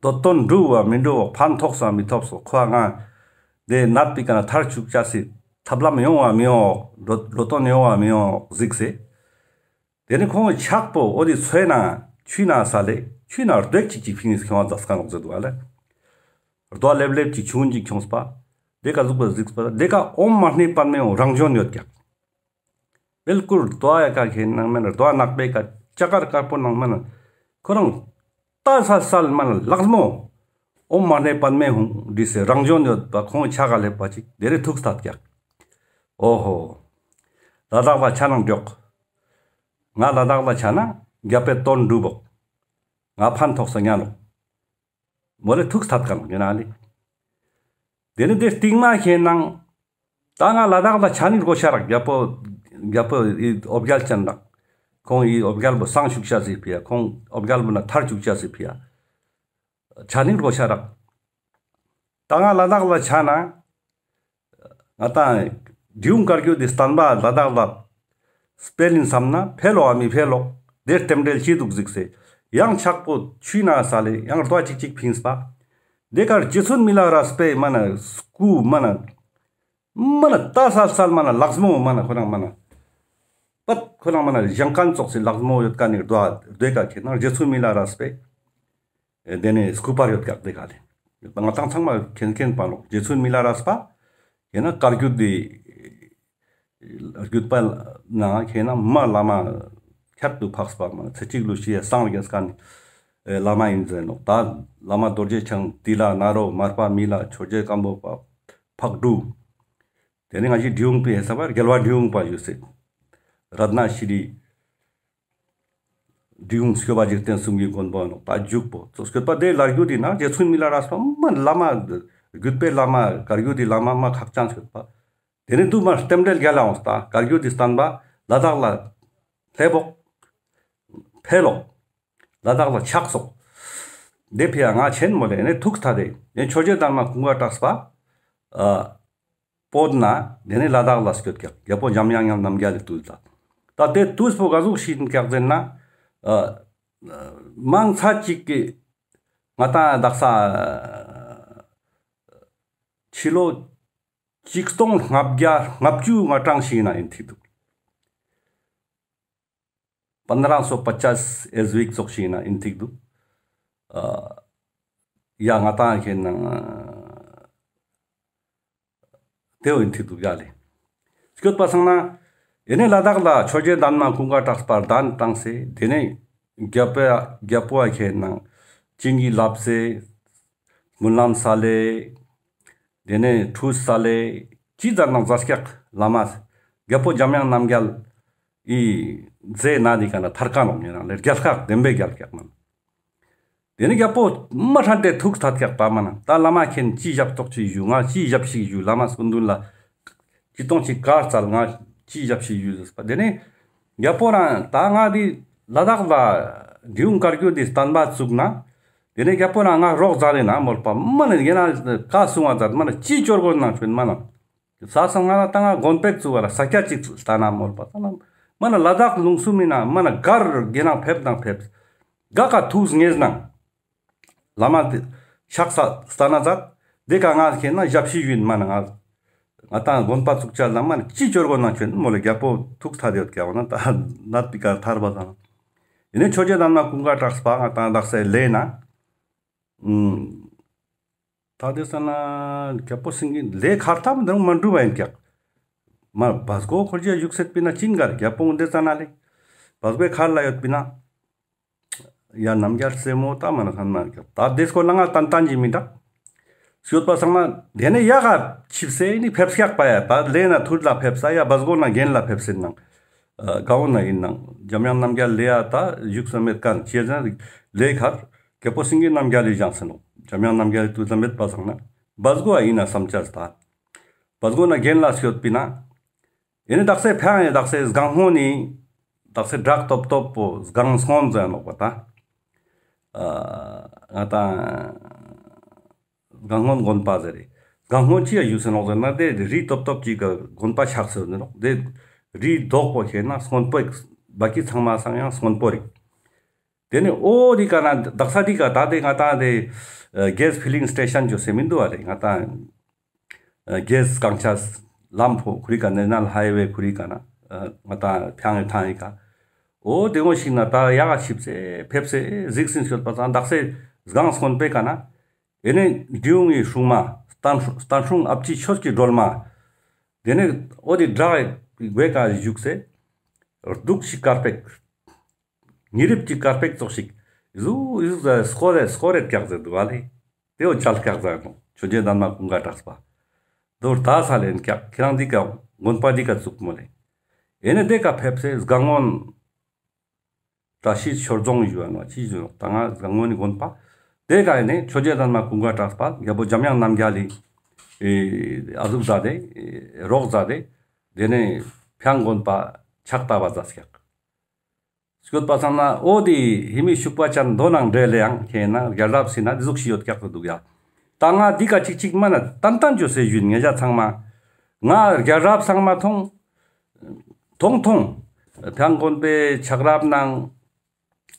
དོ་དོན་འགྲུབ་བ་མི་འགྲུབ་བ་ཕན་ཐོགས་སོ་མི་ཐོགས་སོ་ཁོ་ང་དེ་ནད་པའི་ཀ་ན་ཐར་བཅུག་ཅ་སི་ཐབས་ལམ་ཡོང་བ་མི་ཡོང་འགྲོ་འགྲོ་དོན་ཡོང་བ་མི་ཡོང་གཟིགས་སེ། དེ་ནི་ཁོང་གི་ཕྱག་པོ་འོ་དེ་མཚོའི་ནང་ཆུའི་ནང་ས་ལེ་ཆུའི་ནང་རྡོ་ཅིག་ཅིག་ཕིང་ངེ་ཁྱོང་བ་མཛད་ཀ་ནོག་ཟེར་འདུག་ཨ་ལེ། རྡོ་ལེབ་ལེབ་ཅིག་ཆུང་ཅིག་ཁྱོངས་པ། དེ་ཀ་གཟུགས་པོ་གཟིགས་པ་དེ་ཀ་ཨོཾ་མ་ཎི་པདྨེ་ཧཱུྃ་རང་བྱོན་ཡོད་ཀྱག། བིལ་ཀུལ་རྡོ་ཡ་ཀ་ཁེ་ནང་མེན་རྡོ་ནག་པའི་ཀ་ལྕགས་དཀར་དཀར་པོ་ནང་མེན་ཁོ་རང་ཏ་ས་སལ་མ་ན་ལག་མོ་ཨོཾ་མ་ཎི་པདྨེ་ཧཱུྃ་བྲིས་སེ་རང་བྱོན་ཡོད་པ་ཁོང་ཕྱག་ག་ལེབ་པ་ཅིག་དེ་རེ་ཐུགས་ཐད་ཀྱག། འོ་ཧོ། ལ་དྭགས་ལ་ཆ་ནང་འགྲོགས། ང་ལ་དྭགས་ལ་ཆ་ན་རྒྱལ་པོའི་དོན་འགྲུབ་བོ། ང་ཕན་ཐོགས་ས་ཉན་ནོག། མོ་ལེ་ཐུགས་ཐད་ཀ་ནོག་ཡིན་ན་ལེ། དེ་ནི་དེ་སྟིང་མ་ཁེ་ནང་ ད་ང་ལ་དྭགས་ལ་ཆ་ནི་དགོས་ཤ་རག། རྒྱལ་པོ་རྒྱལ་པོ་ཨི་འོ་བརྒྱལ་ཅན་རག། ཁོང་ཨི་འོ་བརྒྱལ་བོ་སང་ཆུག་ཅེས་སི་ཕི་ཡ། ཁོང་འོ་བརྒྱལ་བོ་ན་ཐར་ཆུག་ཅེས་སི་ཕི་ཡ། ཆ་ནི་དགོས་ཤ་རག། ད་ང་ལ་དྭགས་ལ་ཆ་ན། ང་ཏང་འབྲི་གུང་བཀའ་བརྒྱུད་དེ་བསྟན་པ་ལ་དྭགས་ལ་སྤེལ་ཡིན་བསམ་ན་འཕེལ་ལོ་ཨ་མི་འཕེལ་ལོ། དེ་རྟེན་འབྲེལ་ཅི་འདུག་གཟིགས་སེ། ཡང་ཕྱག་པོ་ཆུའི་ནང་ས་ལེ་ཡང་རྡོ་ཅིག་ཅིག་ཕིངས་པ། དེ་ཀར་རྗེ་བཙུན་མི་ལ་རས་པའི་མ་ན་སྐུ་མ་ན་མ་ན་ཏ་སལ་སལ་མ་ན་ལགས་མོ་མ་ན་ཁོ་རང་མ་ན་པད་ཁོ་རང་མ་ན་ཞང་ཀན་ཙོགས་སི་ལགས་མོ་ཡོད་ཀ་ནི་རྡོ་རྡོའི་ཀ་ཁེ་ན་རྗེ་བཙུན་མི་ལ་རས་པའི། ཨེ་དེ་ནས་སྐུ་པར་ཡོད་ཀྱག་དེ་ག་ལེ། ང་ཏང་ཚང་མ་མཁྱེན་མཁྱེན་པ་ལོ། རྗེ་བཙུན་མི་ལ་རས་པ། ཁེ་ན་བཀའ་བརྒྱུད་དེ། བརྒྱུད་པ་ན་ཁེ་ན་མ་བླ་མ་ཁྱད་དུ་འཕགས་པ་མ་ཚེ་གཅིག་ལུས་ཤི་ཡ་སངས་རྒྱས་ཀ་ནི་བླ་མ་ཡིན་ཟེར་ནོག། ད་བླ་མ་རྡོ་རྗེ་འཆང་ཏི་ལ་ནཱ་རོ་མར་པ་མི་ལ་ཆོས་རྗེ་སྒམ་པོ་པ་ཕག་གྲུ། དེ་ནས་ང་ཞིག་འབྲི་གུང་པའི་ཧེ་ས་པར་རྒྱལ་བ་འབྲི་གུང་པ་ཡོད་སྲིད། རཏྣ་ཤྲི། འབྲི་གུང་སྐྱོབ་པ་འཇིག་རྟེན་གསུམ་གྱི་མགོན་པོ་ནོག། ད་འཇུག་པོ་ཙོགས་སྐྱོབ་པ་དེ་ལ་བརྒྱུད་དེ་ན་རྗེ་བཙུན་མི་ལ་རས་པ་མ་བླ་མ་བརྒྱུད་པའི་བླ་མ་བཀའ་བརྒྱུད་དེ་བླ་མ་མ་ཁག་ཅན་སྐྱོབ་པ། དེ་ནས་དུ་མ་རྟེན་འབྲེལ་རྒྱལ་ལ་འོངས་ད་བཀའ་བརྒྱུད་དེ་བསྟན་པ་ལ་དྭགས་ལ་སླེབ་བོག། འཕེལ་ལོག། ལ་དྭགས་ལ་ཆགས་སོག། དེ་ཕི་ཡ་ང་ཆེན་མོ་ལེ་ནས་ཐུགས་ཐ་དེ་ནས་ཆོས་རྗེ་དར་མ་ཀུན་དགའ་གྲགས་པ། ཨ། བོད་ན་དེ་ནས་ལ་དྭགས་ལ་སྐྱོད་ཀྱག། རྒྱལ་པོ་འཇམ་དབྱངས་རྣམ་རྒྱལ་ལི་དུས་ལ། ད་དེ་དུས་པོ་ག་ཟུག་ཞིག་ཀྱག་ཟེར་ན། ཨ། མང་ཚ་ཅིག་གི་ང་ཏང་དག་ས་ཕྱི་ལོ་ཆིག་སྟོང་ལྔ་བརྒྱ་ལྔ་བཅུ་ང་གྲངས་ཤིག་ན་ཡིན་ཐིག་འདུག། པནྡྲ་སོ་པ་ཅཱས་ཨེ་ཟུག་ཙོགས་ཤིག་ན་ཡིན་ཐིག་འདུག། ཨ། ཡ་ང་ཏང་ཁེ་ན་དེ་བོ་ཡིན་ཐིག་འདུག་ཡ་ལེ། སྐྱོད་པ་སང་ན། ཡེ་ནས་ལ་དྭགས་ལ་ཆོས་རྗེ་དར་མ་ཀུན་དགའ་གྲགས་པ་གདན་དྲངས་སེ་དེ་ནས་རྒྱལ་པོ་རྒྱལ་པོ་ཁེ་ན་བྱིན་གྱིས་བརླབས་སེ། སྨོན་ལམ་སལ་ལེ། དེ་ནས་ཁྲུས་སལ་ལེ། ཅི་ཙམ་ནང་མཛད་ཀྱག་བླ་མ། རྒྱལ་པོ་འཇམ་དབྱངས་རྣམ་རྒྱལ་ཨི་མཛེས་ན་དེ་ཀ་ན་ཐར་ཀ་ནོག་ཉེ་རང་ལེ་རྒྱལ་ཁག་བདེན་པའི་རྒྱལ་ཀྱག་མ་ན། དེ་ནས་རྒྱལ་པོ་མ་ཧྲན་ཏེ་ཐུགས་ཐད་ཀྱག་པ་མ་ན་ད་བླ་མ་མཁྱེན་ཅི་ཞབས་ཏོག་ཅིག་ཞུ་ང་ཅི་ཞབས་ཞིག་ཞུ་བླ་མ་སྐུ་མདུན་ལ། ཅི་གཏོང་ཅིག་གར་སལ་ང་ཅི་ཞབས་ཞིག་ཞུ་ཟེར་པ་དེ་ནས་རྒྱལ་པོ་རང་ད་ང་དེ་ལ་དྭགས་ལ་འབྲི་གུང་བཀའ་བརྒྱུད་དེ་བསྟན་པ་བཙུགས་ན། དེ་ནས་རྒྱལ་པོ་རང་ང་རོགས་མཛད་དེ་ན་མོལ་པ་མ་ན་ཡེ་ན་ཀ་གསུང་བ་མཛད་མ་ན་ཅི་ཅོར་གོ་ན་ཆོན་མ་ན། ས་ས་ང་ལ་ད་ང་དགོན་པ་བཙུགས་པ་ལ་ས་སྐྱ་ཅིག་ལྟ་ན་མོལ་པ་ད་ན་མ་ན་ལ་དྭགས་ལུང་གསུམ་མི་ན་མ་ན་གར་དགེ་ན་ཕེབས་དང་ཕེབས། ག་ཀ་ཐུགས་ངེས་ནང་། བླ་མ་དེ་ཕྱག་ས་སྟ་ན་མཛད། དེ་ཀ་ང་ཁེ་ན་ཞབས་ཕྱི་ཞུ་ཡིན་མ་ན་ང་། ང་ཏང་དགོན་པ་བཙུགས་ཆ་ལ་མ་ན་ཅི་ཅོར་གོ་ན་ཆོན་མོལ་ལེ་རྒྱལ་པོ་ཐུགས་ཐད་དེ་ཡོད་ཀྱག་འོ་ན་ད་ནད་པི་ཀ་ཐར་པ་དང་། ཡེ་ནས་ཆོས་རྗེ་དར་མ་ཀུན་དགའ་གྲགས་པ་ང་ཏང་དག་ས་ལེ་ན། ཨུམ། ད་དེ་ས་ན་རྒྱལ་པོ་སེང་གེ་ལེ་ཁར་ཐམ་དང་མ་འགྲུབ་པ་ཡིན་ཀྱག། མ་བ་སྒོ་འཁོར་རྒྱ་བཞུགས་སེད་པི་ན་ཅི་ཡིན་ག་རྒྱལ་པོ་འདི་ཙ་ན་ལེ། བ་སྒོའི་ཁར་ལ་ཡོད་པི་ན། ཡ་རྣམ་རྒྱལ་རྩེ་མོ་ད་མ་ན་ཐན་མ་ཀྱག། ད་དེ་སྐོར་ལ་ང་ཏན་ཏན་གྱི་མི་འདུག། སྐྱོད་པ་སང་ན་དེ་ནས་ཡ་ག་ཆིབས་སེ་ནི་ཕེབས་ཀྱག་པ་ཡ། ད་ལེ་ན་ཐུར་ལ་ཕེབས་ས་ཡ་བ་སྒོ་ན་རྒན་ལ་ཕེབས་སེ་ནང་། ཨ་ག་འོ་ན་ཡིན་ནང་འཇམ་དབྱངས་རྣམ་རྒྱལ་ལེ་ཡ་ད་བཞུགས་ས་མེད་ཀ་ཅི་ཟེར་ན་ལེ་ཁར་རྒྱལ་པོ་སེང་གེ་རྣམ་རྒྱལ་ལེ་བཞེངས་སེ་ནོག། འཇམ་དབྱངས་རྣམ་རྒྱལ་ལེ་དུས་ལ་མེད་པ་སང་ན་བ་སྒོ་ཨ་ཡིན་ན་བསམ་ཅས་ད། བ་སྒོ་ན་རྒན་ལ་སྐྱོད་པི་ན། ཡེ་ནས་དག་ས་ཕྱང་ཡེ་དག་ས་སྒང་སྔོན་ནི་དག་ས་བྲག་སྟོབས་སྟོབས་པོ་སྒང་སྔོན་ཟེར་ནོག་པ་ད། ཨ་ང་ཏང་སྒང་སྔོན་དགོན་པ་ཟེར་རེ། སྒང་སྔོན་ཅི་ཡ་ཡུལ་ཟེར་ནོག་ཟེར་ན་དེ་རི་སྟོབས་སྟོབས་ཅིག་གི་དགོན་པ་ཆགས་སེ་ཡོད་ནོག། དེ་རི་རྡོག་པོ་ཤེས་ན་སྔོན་པོ་བ་ཀི་ཚང་མ་སང་ཡང་སྔོན་པོ་རེད། དེ་ནས་འོ་དེ་ཀ་ན་དག་ས་དེ་ཀ་ད་དེ་ང་ཏང་དེ་གེས་ཕི་ལིང་སི་ཊེ་ཤན་ཅོ་སེ་མི་འདུག་བ་རེད། ང་ཏང་གེས་གང་ཆ་ལམ་ཕོ་ཁུ་རི་ཀ་ནེ་ཤ་ནལ་ཧའི་ཝེ་ཁུ་རི་ཀ་ན་ང་ཏང་ཕྱང་ཡེ་ཐང་ཡེ་ཀ་འོ་དེ་འོ་ཞིག་ན་ད་ཡ་ག་ཆིབས་སེ་ཕེབས་སེ་གཟིགས་སིན་ཤོད་པ་སང་དག་ས་སྒང་སྔོན་པོའི་ཀ་ན་ཡེ་ནས་འབྲི་གུང་གི་སྲུང་མ་སྟན་སྲུང་ཨ་ཕྱི་ཆོས་ཀྱི་སྒྲོལ་མ་དེ་ནས་འོ་དེ་བྲག་གི་སྒོའི་ཀ་བཞུགས་སེ་གདུགས་ཤིག་དཀར་པོ་ཉི་རིབ་ཀྱི་དཀར་པོ་ཙོགས་ཤིག་ཟུག་ཟུག་ཟ་སྐོར་རེ་སྐོར་རེ་རྒྱག་ཟེར་འདུག་བ་ལེ། དེ་འོ་ཅལ་རྒྱག་ཟེར་ནོག། ཆོས་རྗེ་དར་མ་ཀུན་དགའ་གྲགས་པ། དོ་ད་ས་ལེན་རྒྱག་ཁྱེད་རང་འདི་ཀ་དགོན་པ་འདི་ཀ་བཙུགས་མོ་ལེ། ཨེ་ནས་དེ་ཀ་ཕེབས་སེ་སྒང་སྔོན་བཀྲ་ཤིས་ཆོས་རྫོང་ཞུ་བ་ནོག་ཅི་ཞུ་ནོག་ད་ང་སྒང་སྔོན་ནི་དགོན་པ། དེ་ཀ་ཨེ་ནས་ཆོས་རྗེ་དར་མ་ཀུན་དགའ་གྲགས་པ་རྒྱལ་པོ་འཇམ་དབྱངས་རྣམ་རྒྱལ་ལི། ཨེ་ཨ་ཟུག་ཛད་དེ་ཨེ་རོགས་ཛད་དེ་དེ་ནས་ཕྱང་དགོན་པ་ཕྱག་བཏབ་པ་ཛད་ཀྱག། སྐྱོད་པ་སང་ན་འོ་དེ་ཧེ་མི་ཤུག་པ་ཅན་དོ་ནང་འབྲེལ་ལེ་ཡང་ཁྱེད་ན་རྒྱལ་རབས་སི་ན་དེ་ཟུག་ཤིག་ཡོད་ཀྱག་ཏུ་འདུག་ཡ། ད་ང་འདི་ཀ་ཅིག་ཅིག་མ་ན་ཏན་ཏན་ཅོས་སེ་ཞུན། ངེད་ཅག་ཚང་མ་ང་རྒྱལ་རབས་ཚང་མ་མཐོང་མཐོང་མཐོང་། ཕྱང་དགོན་པའི་ཆགས་རབས་ནང་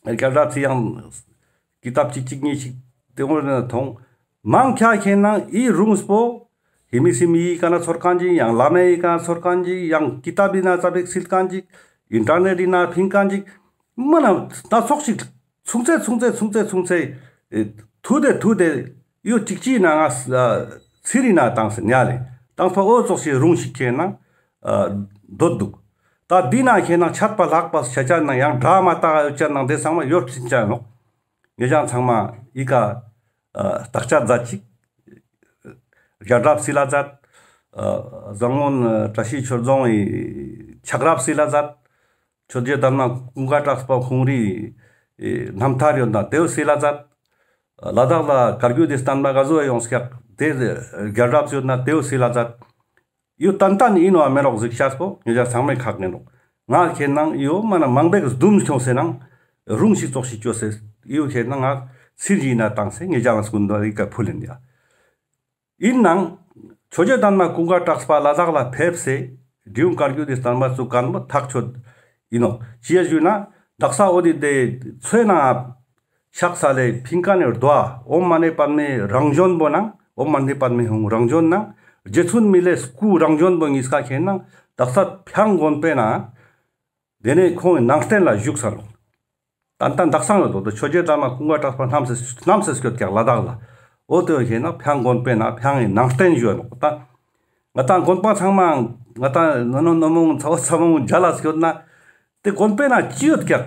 རྒྱལ་རབས་སི་ཡང་ཀི་ཏབ་ཅིག་ཅིག་གཉིས་ཤིག་དེ་འོ་ན་མཐོང་། མང་ཆེ་ཁྱེད་ན་ཨི་རུང་སྤོ་ཧེ་མི་སི་མི་ཡི་ཀ་ན་ཚོར་མཁན་ཅིག་ཡང་བླ་མའི་ཀ་ན་ཚོར་མཁན་ཅིག་ཡང་ཀི་ཏབ་ཡིན་ན་ཙ་པིག་སིལ་མཁན་ཅིག་ཨིན་ཊར་ནེཊ་ཡིན་ན་ཕིང་མཁན་ཅིག་མ་ན་སྣ་ཚོགས་ཤིག་ཚུང་ཚེ་ཚུང་ཚེ་ཚུང་ཚེ་ཚུང་ཚེ་ཨེ་ཐུ་དེ་ཐུ་དེ་ཡོད་ཅིག་ཅིག་ན་ང་ཨ་ཚིར་ཡིན་ན་བཏང་སེ་ཉལ་ལེ་བཏང་སྤ་འོ་ཙོགས་ཤིག་རུང་ཞིག་ཁྱེད་ན་ཨ་འདོད་འདུག། ད་འདི་ན་ཁྱེད་ན་ཆད་པ་ལྷག་པ་ཆ་ཆ་ན་ཡང་འདྲ་མ་ད་ཡོད་ཆ་ན་དེ་ཚང་མ་ཡོད་ཕྱིན་ཆ་ནོག། ངེད་ཅག་ཚང་མ་ཨི་ཀ་ཨ་བརྟག་དཔྱད་མཛད་ཅིག། རྒྱལ་རབས་སི་ལ་མཛད། ཨ་བཟང་མོ་བཀྲ་ཤིས་ཆོས་རྫོང་ངི་ཆགས་རབས་སི་ལ་མཛད། ཆོས་རྗེ་ལྡན་མ་ཀུན་དགའ་གྲགས་པ་ཁོང་རི་རྣམ་ཐར་ཡོད་ན་དེའུ་སི་ལ་མཛད། ལ་དྭགས་ལ་བཀའ་བརྒྱུད་དེ་བསྟན་པ་ག་ཟུག་ཡོངས་ཀྱག་དེ་རྒྱལ་རབས་ཡོད་ན་དེའུ་སི་ལ་མཛད། ཡོད་ཏན་ཏན་ཨིན་ནོ་མེ་རོག་ཟིག་ཤ་སྤོ་ངེད་ཅག་ཚང་མའི་ཁག་ནེ་ནོག། ང་ཁྱེད་ནང་ཡོད་མ་ན་མང་པོ་གི་སྡུམ་ཁྱོངས་སེ་ནང་རུང་ཞིག་ཙོགས་ཤིག་ཅོས་སེ་ཡོད་ཁྱེད་ནང་ང་ཚིར་ཡིན་ན་བཏང་སེ་ངེད་ཅག་ལ་སྐུ་མདུན་ཨི་ཀ་ཕུལ་ཡིན་ཡ། ཨིན་ནང་ཆོས་རྗེ་ལྡན་མ་ཀུན་དགའ་གྲགས་པ་ལ་དྭགས་ལ་ཕེབས་སེ་འབྲི་གུང་བཀའ་བརྒྱུད་དེ་བསྟན་པ་བཙུགས་མཁན་པོ་ཐག་ཆོད་ཨིན་ནོག། ཅི་ཡ་ཞུ་ན་དག་ས་འོ་དེ་དེ་ཚོད་ན་ཕྱག་ས་ལེ་ཕིང་ཀ་ནེ་རྡོ་ཨ་ཨོཾ་མ་ཎི་པདྨེ་རང་བྱོན་པོ་ནང་ཨོཾ་མ་ཎི་པདྨེ་ཧཱུྃ་རང་བྱོན་ནང་རྗེ་བཙུན་མི་ལའི་སྐུ་རང་བྱོན་པོ་གཉིས་ཀ་ཁྱེད་ནང་དག་ས་ཕྱང་དགོན་པའི་ནང་དེ་ནས་ཁོང་གི་ནང་རྟེན་ལ་བཞུགས་ས་ནོག། ཏན་ཏན་དག་ས་ཡོད་དོ། ཆོས་རྗེ་ལྡན་མ་ཀུན་དགའ་གྲགས་པ་རྣམས་སེ་རྣམས་སེ་སྐྱོད་ཀྱག་ལ་དྭགས་ལ། འོ་དེ་བོ་ཁྱེད་ན་ཕྱང་དགོན་པའི་ནང་ཕྱང་གི་ནང་རྟེན་ཞུ་ཡོད་ནོག་ད། ང་ཏང་དགོན་པ་ཚང་མ་ང་ཏང་ནོ་ནོ་ནོ་མོ་ཚ་བོ་ཚ་མོ་མཇལ་ལ་སྐྱོད་ན་དེ་དགོན་པའི་ནང་ཅི་ཡོད་ཀྱག་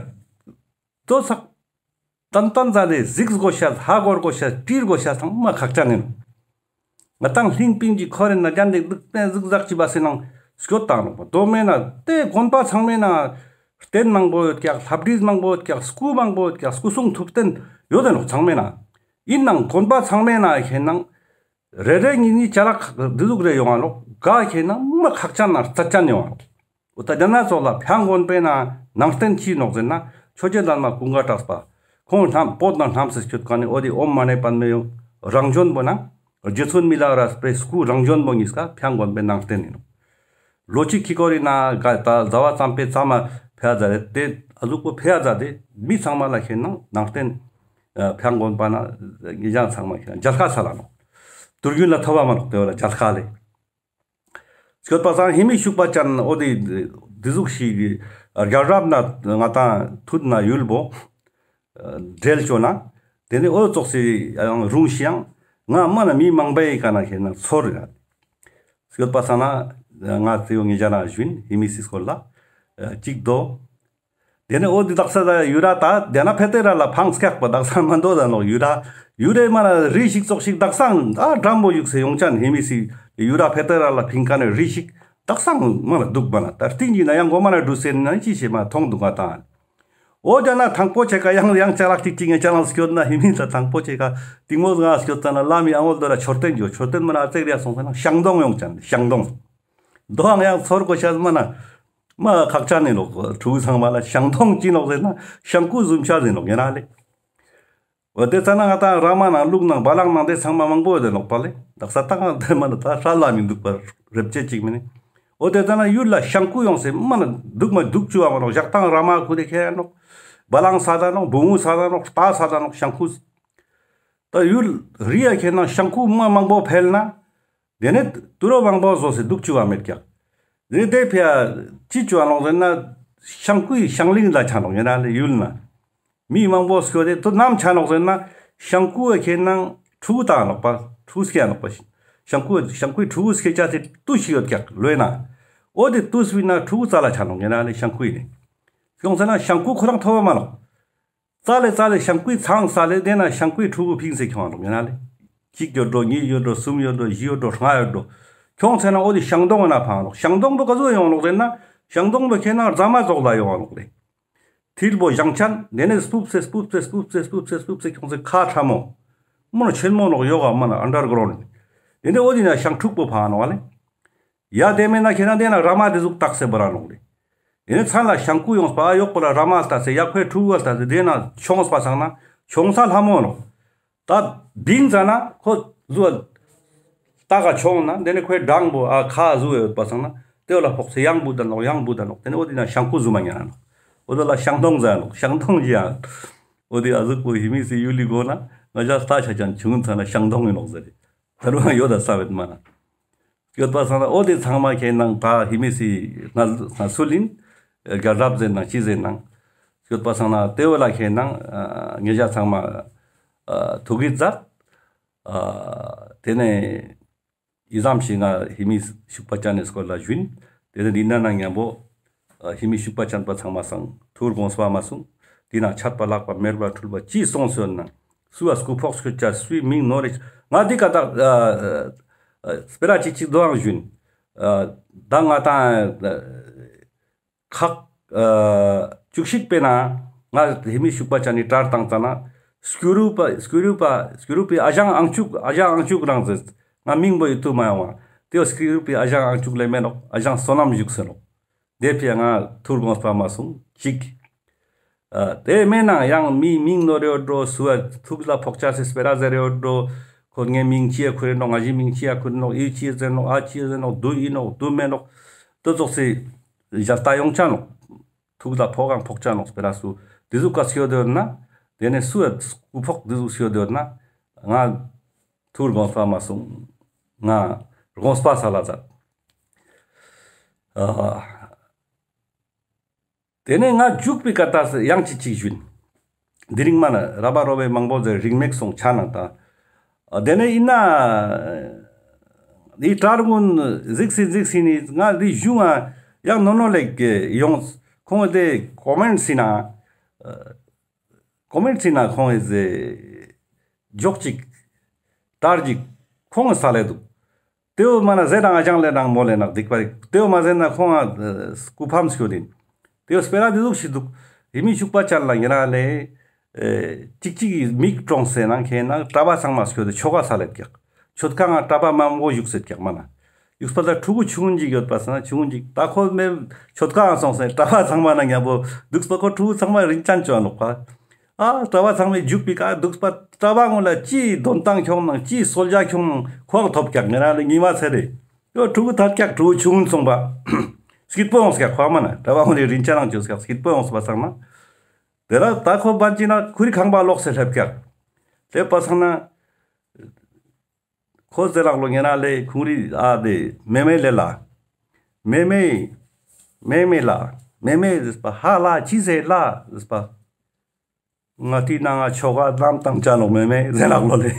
དོ་ཚག། ཏན་ཏན་ཛ་དེ་གཟིགས་དགོས་ཤ་ཧ་གོ་དགོས་ཤ་སྤྲིར་དགོས་ཤ་ཚང་མ་ཁག་ཅན་ནི་ནོག། ང་ཏང་ལྷིང་པིང་གི་ཁོ་རེ་ན་རྒྱན་དེ་འདུག་པས་གཟིགས་ཟག་ཅི་བ་སེ་ནང་སྐྱོད་བཏང་ནོག་པ། དོ་མེད་ན་དེ་དགོན་པ་ཚང་མའི་ནང་རྟེན་མང་པོ་ཡོད་ཀྱག། ལྷ་བྲིས་མང་པོ་ཡོད་ཀྱག། སྐུ་མང་པོ་ཡོད་ཀྱག། སྐུ་གསུང་ཐུགས་རྟེན་ཡོད་དེ་ནོག་ཚང་མའི་ནང་། ཡིན་ནང་དགོན་པ་ཚང་མའི་ནང་ཁྱེད་ནང་རེ་རེ་གཉིས་གཉིས་ཅ་ལག་འདི་ཟུག་རེ་ཡོང་ང་ནོག། ག་ཁྱེད་ནང་མ་ཁག་ཅན་ན་རྩ་ཅན་ཡོང་ང་ནོག། འོ་ད་རྒྱ་ནག་ཚོགས་ལ་ཕྱང་དགོན་པའི་ནང་ནང་རྟེན་ཅི་ནོག་ཟེར་ན་ཆོས་རྗེ་ལྡན་མ་ཀུན་དགའ་གྲགས་པ་ཁོང་རྣམས་བོད་ནང་རྣམས་སེ་སྐྱོད་ཀ་ནས་འོ་དེ་ཨོཾ་མ་ཎི་པདྨེ་ཧཱུྃ་རང་བྱོན་པོ་ནང་རྗེ་བཙུན་མི་ལ་རས་པའི་སྐུ་རང་བྱོན་པོ་གཉིས་ཀ་ཕྱང་དགོན་པའི་ནང་རྟེན་ཡིན་ནོག། ལོ་གཅིག་གི་སྐོར་ཡིན་ན་ག་ད་ཟླ་བ་ཙམ་པའི་ཙམ་མ་ཕེ་ཡ་ཛ་རེད་དེ་ཨ་ཟུག་པོ་ཕེ་ཡ་ཛ་དེ་མི་ཚང་མ་ལ་ཁྱེད་ནང་ནང་རྟེན་ཕྱང་དགོན་པ་ན་ངེད་ཅག་ཚང་མ་ཁྱེད་ནང་མཇལ་ཁ་ས་ལ་ནོག། དུས་རྒྱུན་ལ་ཐོབ་པ་མ་ནོག་དེ་བོ་ལ་མཇལ་ཁ་ལེ། སྐྱོད་པ་སང་ཧེ་མི་ཤུག་པ་ཅན་འོ་དེ་དེ་ཟུག་ཤིག་རྒྱལ་རབས་ན་ང་ཏང་ཐུད་ན་ཡུལ་བོ་འབྲེལ་ཅོ་ན་དེ་ནི་འོ་ཙོགས་སི་ཡང་རུང་ཞིག་ཡང་ང་མ་ན་མི་མང་པའི་ཀ་ན་ཁྱེད་ན་ཚོར་ཡ། སྐྱོད་པ་སང་ན་ང་ཚེ་ཡོ་ངེད་ཅག་ན་ཞུན་ཧེ་མི་སི་སྐོར་ལ་གཅིག་དོ། དེ་ནས་འོ་དེ་དག་ས་ད་ཡུ་ར་ད་དེ་ན་ཕེ་ཏེ་ར་ལ་ཕངས་སྐྱག་པ་དག་ས་མ་འདོད་ད་ནོག། ཡུ་ར་ཡུ་རེ་མ་ན་རི་ཞིག་ཙོགས་ཤིག་དག་ས་ཨ་འགྲམ་པོ་ཡུག་སེ་ཡོང་ཅན་ཧེ་མི་སི་ཡུ་ར་ཕེ་ཏེ་ར་ལ་ཕིང་ཀ་ནས་རི་ཞིག་དག་ས་མ་ན་འདུག་པ་ན་ད་རྟིང་གི་ན་ཡང་གོ་མ་ན་འགྲུ་སེ་ན་ཅི་ཤེས་མ་མཐོང་འདུག་ང་ཏང་། འོ་དེ་ན་ཐང་པོ་ཆེ་ཀ་ཡང་ཡང་ཅ་ལག་ཅིག་ཅིག་ངེད་ཅག་ལ་སྐྱོད་ན་ཧེ་མི་ད་ཐང་པོ་ཆེ་ཀ་ཏིང་མོ་ང་སྐྱོད་ཙ་ན་ལ་མི་ཨ་འོ་དོ་ར་མཆོད་རྟེན་ཡོད། མཆོད་རྟེན་མ་ན་ཨ་ཙེག་རེ་སོང་ཟེར་ན་ཤང་སྡོང་ཡོང་ཅན་ཤང་སྡོང་། དོའང་ཡང་ཚོར་གོ་ཤ་མ་ན། མ་ཁག་ཅན་ནི་ནོག། ཕྲུ་གུ་ཚང་མ་ལ་ཤང་སྡོང་ཅི་ནོག་ཟེར་ན་ཤང་ཀུ་བཟུམ་ཤ་ཟེར་ནོག་ཡིན་ན་ལེ། འོ་དེ་ཙ་ན་ང་ཏང་ར་མ་ནང་ལུག་ནང་བ་ལང་ནང་དེ་ཚང་མ་མང་པོ་ཡོད་དེ་ནོག་པ་ལེ། དག་ས་ཏང་ང་དེ་མ་ན་ད་ཧྲ་ལ་མི་འདུག་པ་རེབ་ཅེ་ཅིག་མིན་ནི། འོ་དེ་ཙ་ན་ཡུལ་ལ་ཤང་ཀུ་ཡོང་སེ་མ་ན་འདུག་མ་འདུག་ཅུ་བ་མ་ནོག། ཞག་ཏང་ར་མ་ཁུ་དེ་ཁེ་ཡ་ནོག། བ་ལང་ས་ད་ནོག། བུ་ངུ་ས་ད་ནོག། རྟ་ས་ད་ནོག་ཤང་ཀུ། ད་ཡུལ་རི་ཡ་ཁེ་ན་ཤང་ཀུ་མ་མང་པོ་འཕེལ་ན། དེ་ནས་དུད་འགྲོ་མང་པོ་བཟོ་སེ་འདུག་ཅུ་བ་མེད་ཀྱག། དེ་ནས་དེ་ཕི་ཡ་ཅི་ཅུ་བ་ནོག་ཟེར་ན་ཤང་ཀུའི་ཤང་གླིང་ལ་ཆ་ནོག་ཡིན་ན་ལེ་ཡུལ་ན། མི་མང་པོ་སྐྱོད་དེ་དུ་ནམ་ཆ་ནོག་ཟེར་ན་ཤང་ཀུ་བ་ཁེ་ནང་ཕྲུ་གུ་བཏང་ནོག་པ་ཕྲུ་གུ་སྐྱེ་ནོག་པ། ཤང་ཀུ་ཤང་ཀུའི་ཕྲུ་གུ་སྐྱེ་ཅ་དེ་ཏུས་ཤིག་ཡོད་ཀྱག་ལོས་ན། འོ་དེ་ཏུས་བི་ན་ཕྲུ་གུ་ཙ་ལ་ཆ་ནོག་ཡིན་ན་ལེ་ཤང་ཀུའི་ནི། ཡོང་ཟེར་ན་ཤང་ཀུ་ཁོ་རང་ཐོབ་བ་མ་ནོག། ཙ་ལེ་ཙ་ལེ་ཤང་ཀུའི་ཚང་ཙ་ལེ་དེ་ན་ཤང་ཀུའི་ཕྲུ་གུ་ཕིང་སེ་ཁྱོང་ནོག་ཡིན་ན་ལེ། གཅིག་ཡོད་འགྲོ་གཉིས་ཡོད་འགྲོ་གསུམ་ཡོད་འགྲོ་བཞི་ཡོད་འགྲོ་ལྔ་ཡོད་འགྲོ། ཁྱོང་ཚེ་ན་འོ་དེ་ཤང་སྡོང་ན་ཕང་ནོག། ཤང་སྡོང་པོ་ག་ཟུག་ཡོང་ནོག་ཟེར་ན་ཤང་སྡོང་པོ་ཁེ་ན་རྫ་མ་ཙོགས་ལ་ཡོང་ནོག་ལེ། ཐིལ་པོ་བཞེངས་ཅན་དེ་ནས་སྤུབས་སེ་སྤུབས་སེ་སྤུབས་སེ་སྤུབས་སེ་སྤུབས་སེ་ཁྱོང་ཚེ་ཁ་ཁྲ་མོ། མོ་ན་ཆེན་མོ་ནོག་ཡོག་ག་མ་ན་ཨན་ཌར་གྲོན། དེ་ནས་འོ་དེ་ན་ཤང་ཕྲུག་པོ་ཕ་ནོག་ལེ། ཡ་དེ་མེད་ན་ཁྱེད་ན་དེ་ན་ར་མ་དེ་ཟུག་བཏགས་སེ་བོར་ར་ནོག་ལེ། དེ་ནས་མཚན་ལ་ཤང་ཀུ་ཡོངས་པ་ཨ་ཡོག་པོ་ལ་ར་མ་ལྟ་སེ་ཡ་ཁོའི་ཕྲུ་གུ་ལྟ་སེ་དེ་ན་ཆོངས་པ་སང་ན་ཆོངས་ས་ལྷ་མོ་ནོག་ད་བིང་ཙ་ན་ཁོ་ཟུ་ལྟ་ག་ཆོངས་ན་དེ་ནས་ཁོའི་བྲང་པོ་ཨ་ཁ་ཟུ་ཡོད་པ་སང་ན་དེ་བོ་ལ་ཕོག་སེ་ཡང་བུ་ད་ནོག་ཡང་བུ་ད་ནོག་དེ་ནས་འོ་དེ་ན་ཤང་ཀུ་ཟུ་མ་ཉན་ན་ནོག་འོ་དེ་ལ་ཤང་དོང་ཟེར་ནོག་ཤང་དོང་ཡ། འོ་དེ་ཨ་ཟུག་པོ་ཧི་མི་སི་ཡུལ་ལི་གོ་ན་ང་ཅག་ལྟ་ཆ་ཅན་ཆུང་ངུན་ཚ་ན་ཤང་དོང་ཡིན་ནོག་ཟེར་རེ། ད་རུང་ཡོད་ད་ས་བེད་མ་ན། སྐྱོད་པ་སང་ན་འོ་དེ་ཚང་མ་ཁྱེད་ནང་ད་ཧི་མི་སི་ང་ང་སུ་ལིན་རྒྱ་རབ་ཟེར་ནང་ཅི་ཟེར་ནང་། སྐྱོད་པ་སང་ན་དེ་བོ་ལ་ཁྱེད་ནང་ཨ་ངེད་ཅག་ཚང་མ་ཨ་ཐུགས་ཀྱི་མཛད། ཨ་དེ་ནས་ཡི་ཙམ་ཞིག་ང་ཧི་མི་ཤུག་པ་ཅན་ནི་སྐོར་ལ་ཞུན། དེ་ནས་འདི་ན་ན་མཉམ་པོ་ཨ་ཧི་མི་ཤུག་པ་ཅན་པ་ཚང་མ་སང་ཐུར་དགོངས་པ་མ་གསུང་། འདི་ན་ཆད་པ་ལྷག་པ་མེད་པ་འཁྲུལ་པ་ཅི་སོང་སོན་ན་སུ་ཨ་སྐུ་ཕོགས་སྐུ་ཅ་སུའི་མིང་ནོར་རེ་ང་འདི་ཀ་ད་ཨ་ཨ་སྤེ་ར་ཅིག་ཅིག་དོའང་ཞུན། ཨ་ད་ང་ད་ཨ་ཁག་ཨ་བཅུ་གཅིག་པའི་ནང་ང་ཧི་མི་ཤུག་པ་ཅན་ནི་གྲར་བཏང་ཙ་ན་སྐྱུ་རུ་པ་སྐྱུ་རུ་པ་སྐྱུ་རུ་པའི་ཨ་ཞང་ཨང་ཅུག་ཨ་ཞང་ཨང་ཅུག་རང་ཟེར། ང་མིང་པོ་ཡིད་དུ་མ་ཡོང་བ། དེ་སྐྱུ་རུ་པའི་ཨ་ཞང་ཨང་ཅུག་ལེ་མེ་ནོག་ཨ་ཞང་བསོད་ནམས་བཞུགས་ཟེར་ནོག་དེ་ཕི་ང་ཐུར་དགོངས་པ་མ་གསུང་ཅིག་ཨ་དེ་མེད་ན་ཡང་མི་མིང་ནོར་ཡོད་འགྲོ་སུ་ཨ་ཐུགས་ལ་ཕོག་ཅ་སེ་སྤེ་ར་ཟེར་ཡོད་འགྲོ། ཁོ་ངའི་མིང་ཅི་ཡ་ཁུར་ནོག་ང་ཞི་མིང་ཅི་ཡ་ཁུར་ནོག་ཨི་ཅི་ཟེར་ནོག་ཨ་ཅི་ཟེར་ནོག་དུ་ཨི་ནོག་དུ་མེ་ནོག་དུ་ཙོགས་སེ་ཡ་ལྟ་ཡོང་ཅ་ནོག་ཐུགས་ལ་ཕོག་གང་ཕོག་ཅ་ནོག་སྤེ་ར་སུ་དེ་ཟུག་ག་སྐྱོད་ཡོད་ན་དེ་ནས་སུ་ཨ་སྐུ་ཕོག་དེ་ཟུག་སྐྱོད་ཡོད་ན་ང་ཐུར་དགོངས་པ་མ་གསུང་། ང་དགོངས་པ་སལ་ལ་མཛད། ཨ་དེ་ནས་ང་འཇུག་པའི་ཀ་ཏ་སི་ཡང་ཅིག་ཅིག་ཞུན། དེ་རིང་མ་ན་ར་བ་རོ་བའི་མང་པོ་ཟེར་རིང་མེག་སོང་ཆ་ནང་ད། ཨ་དེ་ནས་ཡིན་ན་འདི་གྲར་ངུན་གཟིགས་སི་གཟིགས་སི་ནི་ང་འདི་ཞུ་ང་ཡང་ནོ་ནོ་ལེགས་ཡོང་ཁོང་དེ་ཀོ་མེན་ཊ་སི་ན་ཀོ་མེན་ཊ་སི་ན་ཁོང་ཨེ་ཟེ་ཇོག་ཅིག་ཏར་ཅིག་ཁོང་ས་ལེ་འདུག་དེའོ་མ་ན་ཟེར་ན་ཨ་ཅང་ལེ་ནང་མོ་ལེ་ནག་སྡིག་པ་རིག་དེའོ་མ་ཟེར་ན་ཁོང་ཨ་སྐུ་ཕམ་སྐྱོད་ཡིན། དེའོ་སྤེ་ར་དེ་ཟུག་ཞིག་འདུག་ཡེ་མི་ཤུག་པ་ཅན་ལ་ཉེ་རང་ལེ་ཨེ་ཅིག་ཅིག་གི་མིག་གྲོངས་སེ་ནང་ཁེ་ནང་གྲྭ་པ་ཚང་མ་སྐྱོད་དེ་ཆོ་ག་ས་ལེ་ཀྱག་ཆོད་ཁང་ང་གྲྭ་པ་མང་པོ་བཞུགས་སེ་ཀྱག་མ་ན། ཡུགས་པ་ད་ཕྲུ་གུ་ཆུང་ངུན་ཅིག་ཡོད་པ་སང་ཆུང་ངུན་ཅིག་ད་ཁོ་མེ་ཆོད་ཁང་སོང་སེ་གྲྭ་པ་ཚང་མ་ན་ཉམ་པོ་འདུག་པ་ཁོ་ཕྲུ་གུ་ཚང་མ་རིན་ཅན་ཅོ་ནོག་པ། ཨ་གྲྭ་པ་ཚང་མའི་འཇུག་པའི་ཀ་འདུག་པ་གྲྭ་པ་ངོ་ལ་ཅི་དོན་ཏང་ཁྱོང་ནང་ཅི་གསོལ་ཇ་ཁྱོང་ནང་ཁོ་ཐོབ་ཀྱག་ངེ་རང་ལ་ཉི་མ་ཚེ་རེ། ཡོ་ཕྲུ་གུ་ཐར་ཀྱག་ཕྲུ་གུ་ཆུང་ངུན་སོང་པ། སྐྱིད་པོ་ཡོང་ཀྱག་ཁོ་མ་ན་གྲྭ་པ་ངོ་ལ་རིན་ཅན་ནང་ཅོ་ཀྱག་སྐྱིད་པོ་ཡོང་པ་སང་ན། དེ་ར་ད་ཁོ་བར་ཅི་ན་ཁུ་རི་ཁང་པ་ལོག་སེ་སླེབས་ཀྱག་སླེབས་པ་སང་ན། ཁོ་ཟེར་ལག་ལོ་ཉེ་རང་ལེ་ཁུང་རི་ཨ་དེ་མེ་མེ་ལེ་ལ། མེ་མེ། མེ་མེ་ལ། མེ་མེ་ཟེར་པ་ཧ་ལ་ཅི་ཟེར་ལ་ཟེར་པ། ང་ཏི་ནང་ང་ཆོ་ག་ནམ་བཏང་ཅ་ནོག་མེ་མེ་ཟེར་ལག་ལོ་ལེ།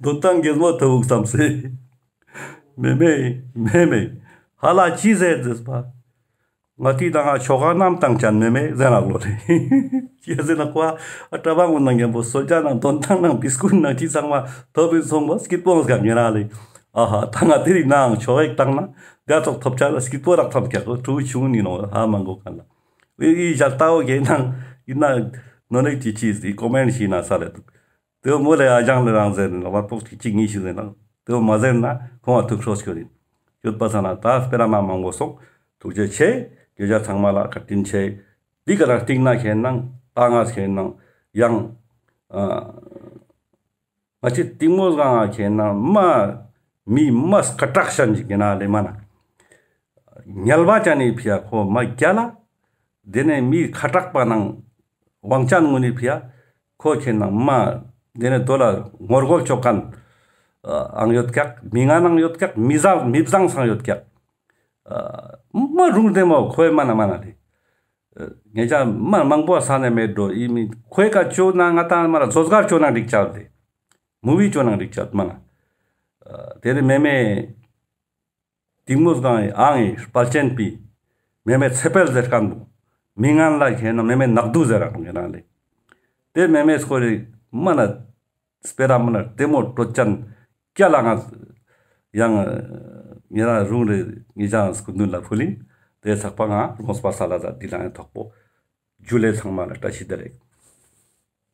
དོན་ཏང་གེ་མོ་ཐོ་བུག་བསམ་སེ། མེ་མེ། མེ་མེ། ཧ་ལ་ཅི་ཟེར་ཟེར་པ། ང་ཏི་ནང་ང་ཆོ་ག་ནམ་བཏང་ཅན་མེ་མེ་ཟེར་ལག་ལོ་ལེ། ཅི་ཟེར་ན་ཁོ་ཨ་གྲྭ་པ་ངོ་ནང་ཉམ་པོ་གསོལ་ཇ་ནང་དོན་ཏང་ནང་བི་སྐུད་ནང་ཅི་ཚང་མ་ཐོབ་པིན་སོང་པ་སྐྱིད་པོ་ཡོང་ཀྱག་ཉེ་རང་ལེ། ཨ་ཧ་ད་ང་ཏི་རི་ནང་ཆོ་ག་ཡིག་བཏང་ན་དེ་ཙོག་ཐོབ་ཅ་ལ་སྐྱིད་པོ་རག་ཐོབ་ཀྱག་ཕྲུ་གུ་ཆུང་ངུན་ནོ་ཧ་མ་གོ་ག་ལ། ཨི་ཨི་ཞལ་ལྟ་བོ་གེ་ནང་ཡིན་ན་ནོ་ནེ་ཅི་ཅི་ཟི་ཀོ་མེན་ཊ་ཞིག་ན་ས་ལེ་འདུག་དེ་བོ་མོ་ལེ་ཨ་ཅང་ལེ་རང་ཟེར་ན་བར་པོག་ཅིག་ཅིག་གཉིས་ཤིག་ཟེར་ན་དེ་བོ་མ་ཟེར་ན་ཁོང་ང་ཐུགས་ཁྲོ་སྐྱོ་རིན། ཡོད་པ་ས་ན་ད་སྤེ་ར་མ་མང་པོ་སོང་ཐུགས་རྗེ་ཆེ། ཡོད་ཅ་ཚང་མ་ལ་བཀའ་དྲིན་ཆེ། འདི་ག་རང་སྟིང་ན་ཁེ་ནང་ད་ང་ཁེ་ནང་ཡང་ཨ་ང་ཅི་གཏིང་མོ་སྒང་ང་ཁེ་ནང་མ་མི་མ་སྐད་གྲགས་ཤན་ཅིག་ཡིན་ན་ལེ་མ་ན། ཉལ་བ་ཅན་ནི་ཕི་ཡ་ཁོ་མ་རྒྱལ་ལ། དེ་ནས་མི་ཁ་གྲགས་པ་ནང་དབང་ཅན་ངུ་ནི་ཕི་ཡ་ཁོ་ཁེ་ནང་མ་དེ་ནས་དོ་ལ་ངོ་རྒོལ་ཅོ་མཁན་ཨང་ཡོད་ཀྱག་མི་ང་ནང་ཡོད་ཀྱག་མི་བཟང་མི་བཟང་སང་ཡོད་ཀྱག་མ་རུང་དེ་མོ་ཁོའི་མ་ན་མ་ན་ལེ། ངེད་ཅག་མ་མང་པོ་ས་ནས་མེད་འགྲོ་ཨི་མི་ཁོའི་ཀ་ཅོ་ན་ང་ཏང་མ་ལ་བཟོ་སྒར་ཅོ་ན་འགྲིག་ཅག་ལེ། མུ་བི་ཅོ་ན་འགྲིག་ཅག་མ་ན། དེ་ནས་མེ་མེ། གཏིང་མོ་སྒང་ཨང་ཨི་དཔལ་ཆེན་པི། མེ་མེ་ཚེ་འཕེལ་ཟེར་མཁན་པོ། མི་ངན་ལ་ཁེ་ན་མེ་མེ་ནག་དུ་ཟེར་ར་ཁོང་ཁེ་ན་ལེ། དེ་མེ་མེ་སྐོར་རི་མ་ན་སྤེ་ར་མ་ན་དེ་མོ་དྲོ་ཅན་སྐྱ་ལ་ང་ཡང་ཉེ་རང་རུང་རེ་ངེད་ཅག་སྐུ་མདུན་ལ་ཕུལ་ཡིན། དེ་ཚགས་པ་ང་རོང་སྤ་ས་ལ་ད་འདི་ལ་ཐོག་པོ་ཇུ་ལེ་ཚང་མ་ལ་བཀྲ་ཤིས་བདེ་ལེགས།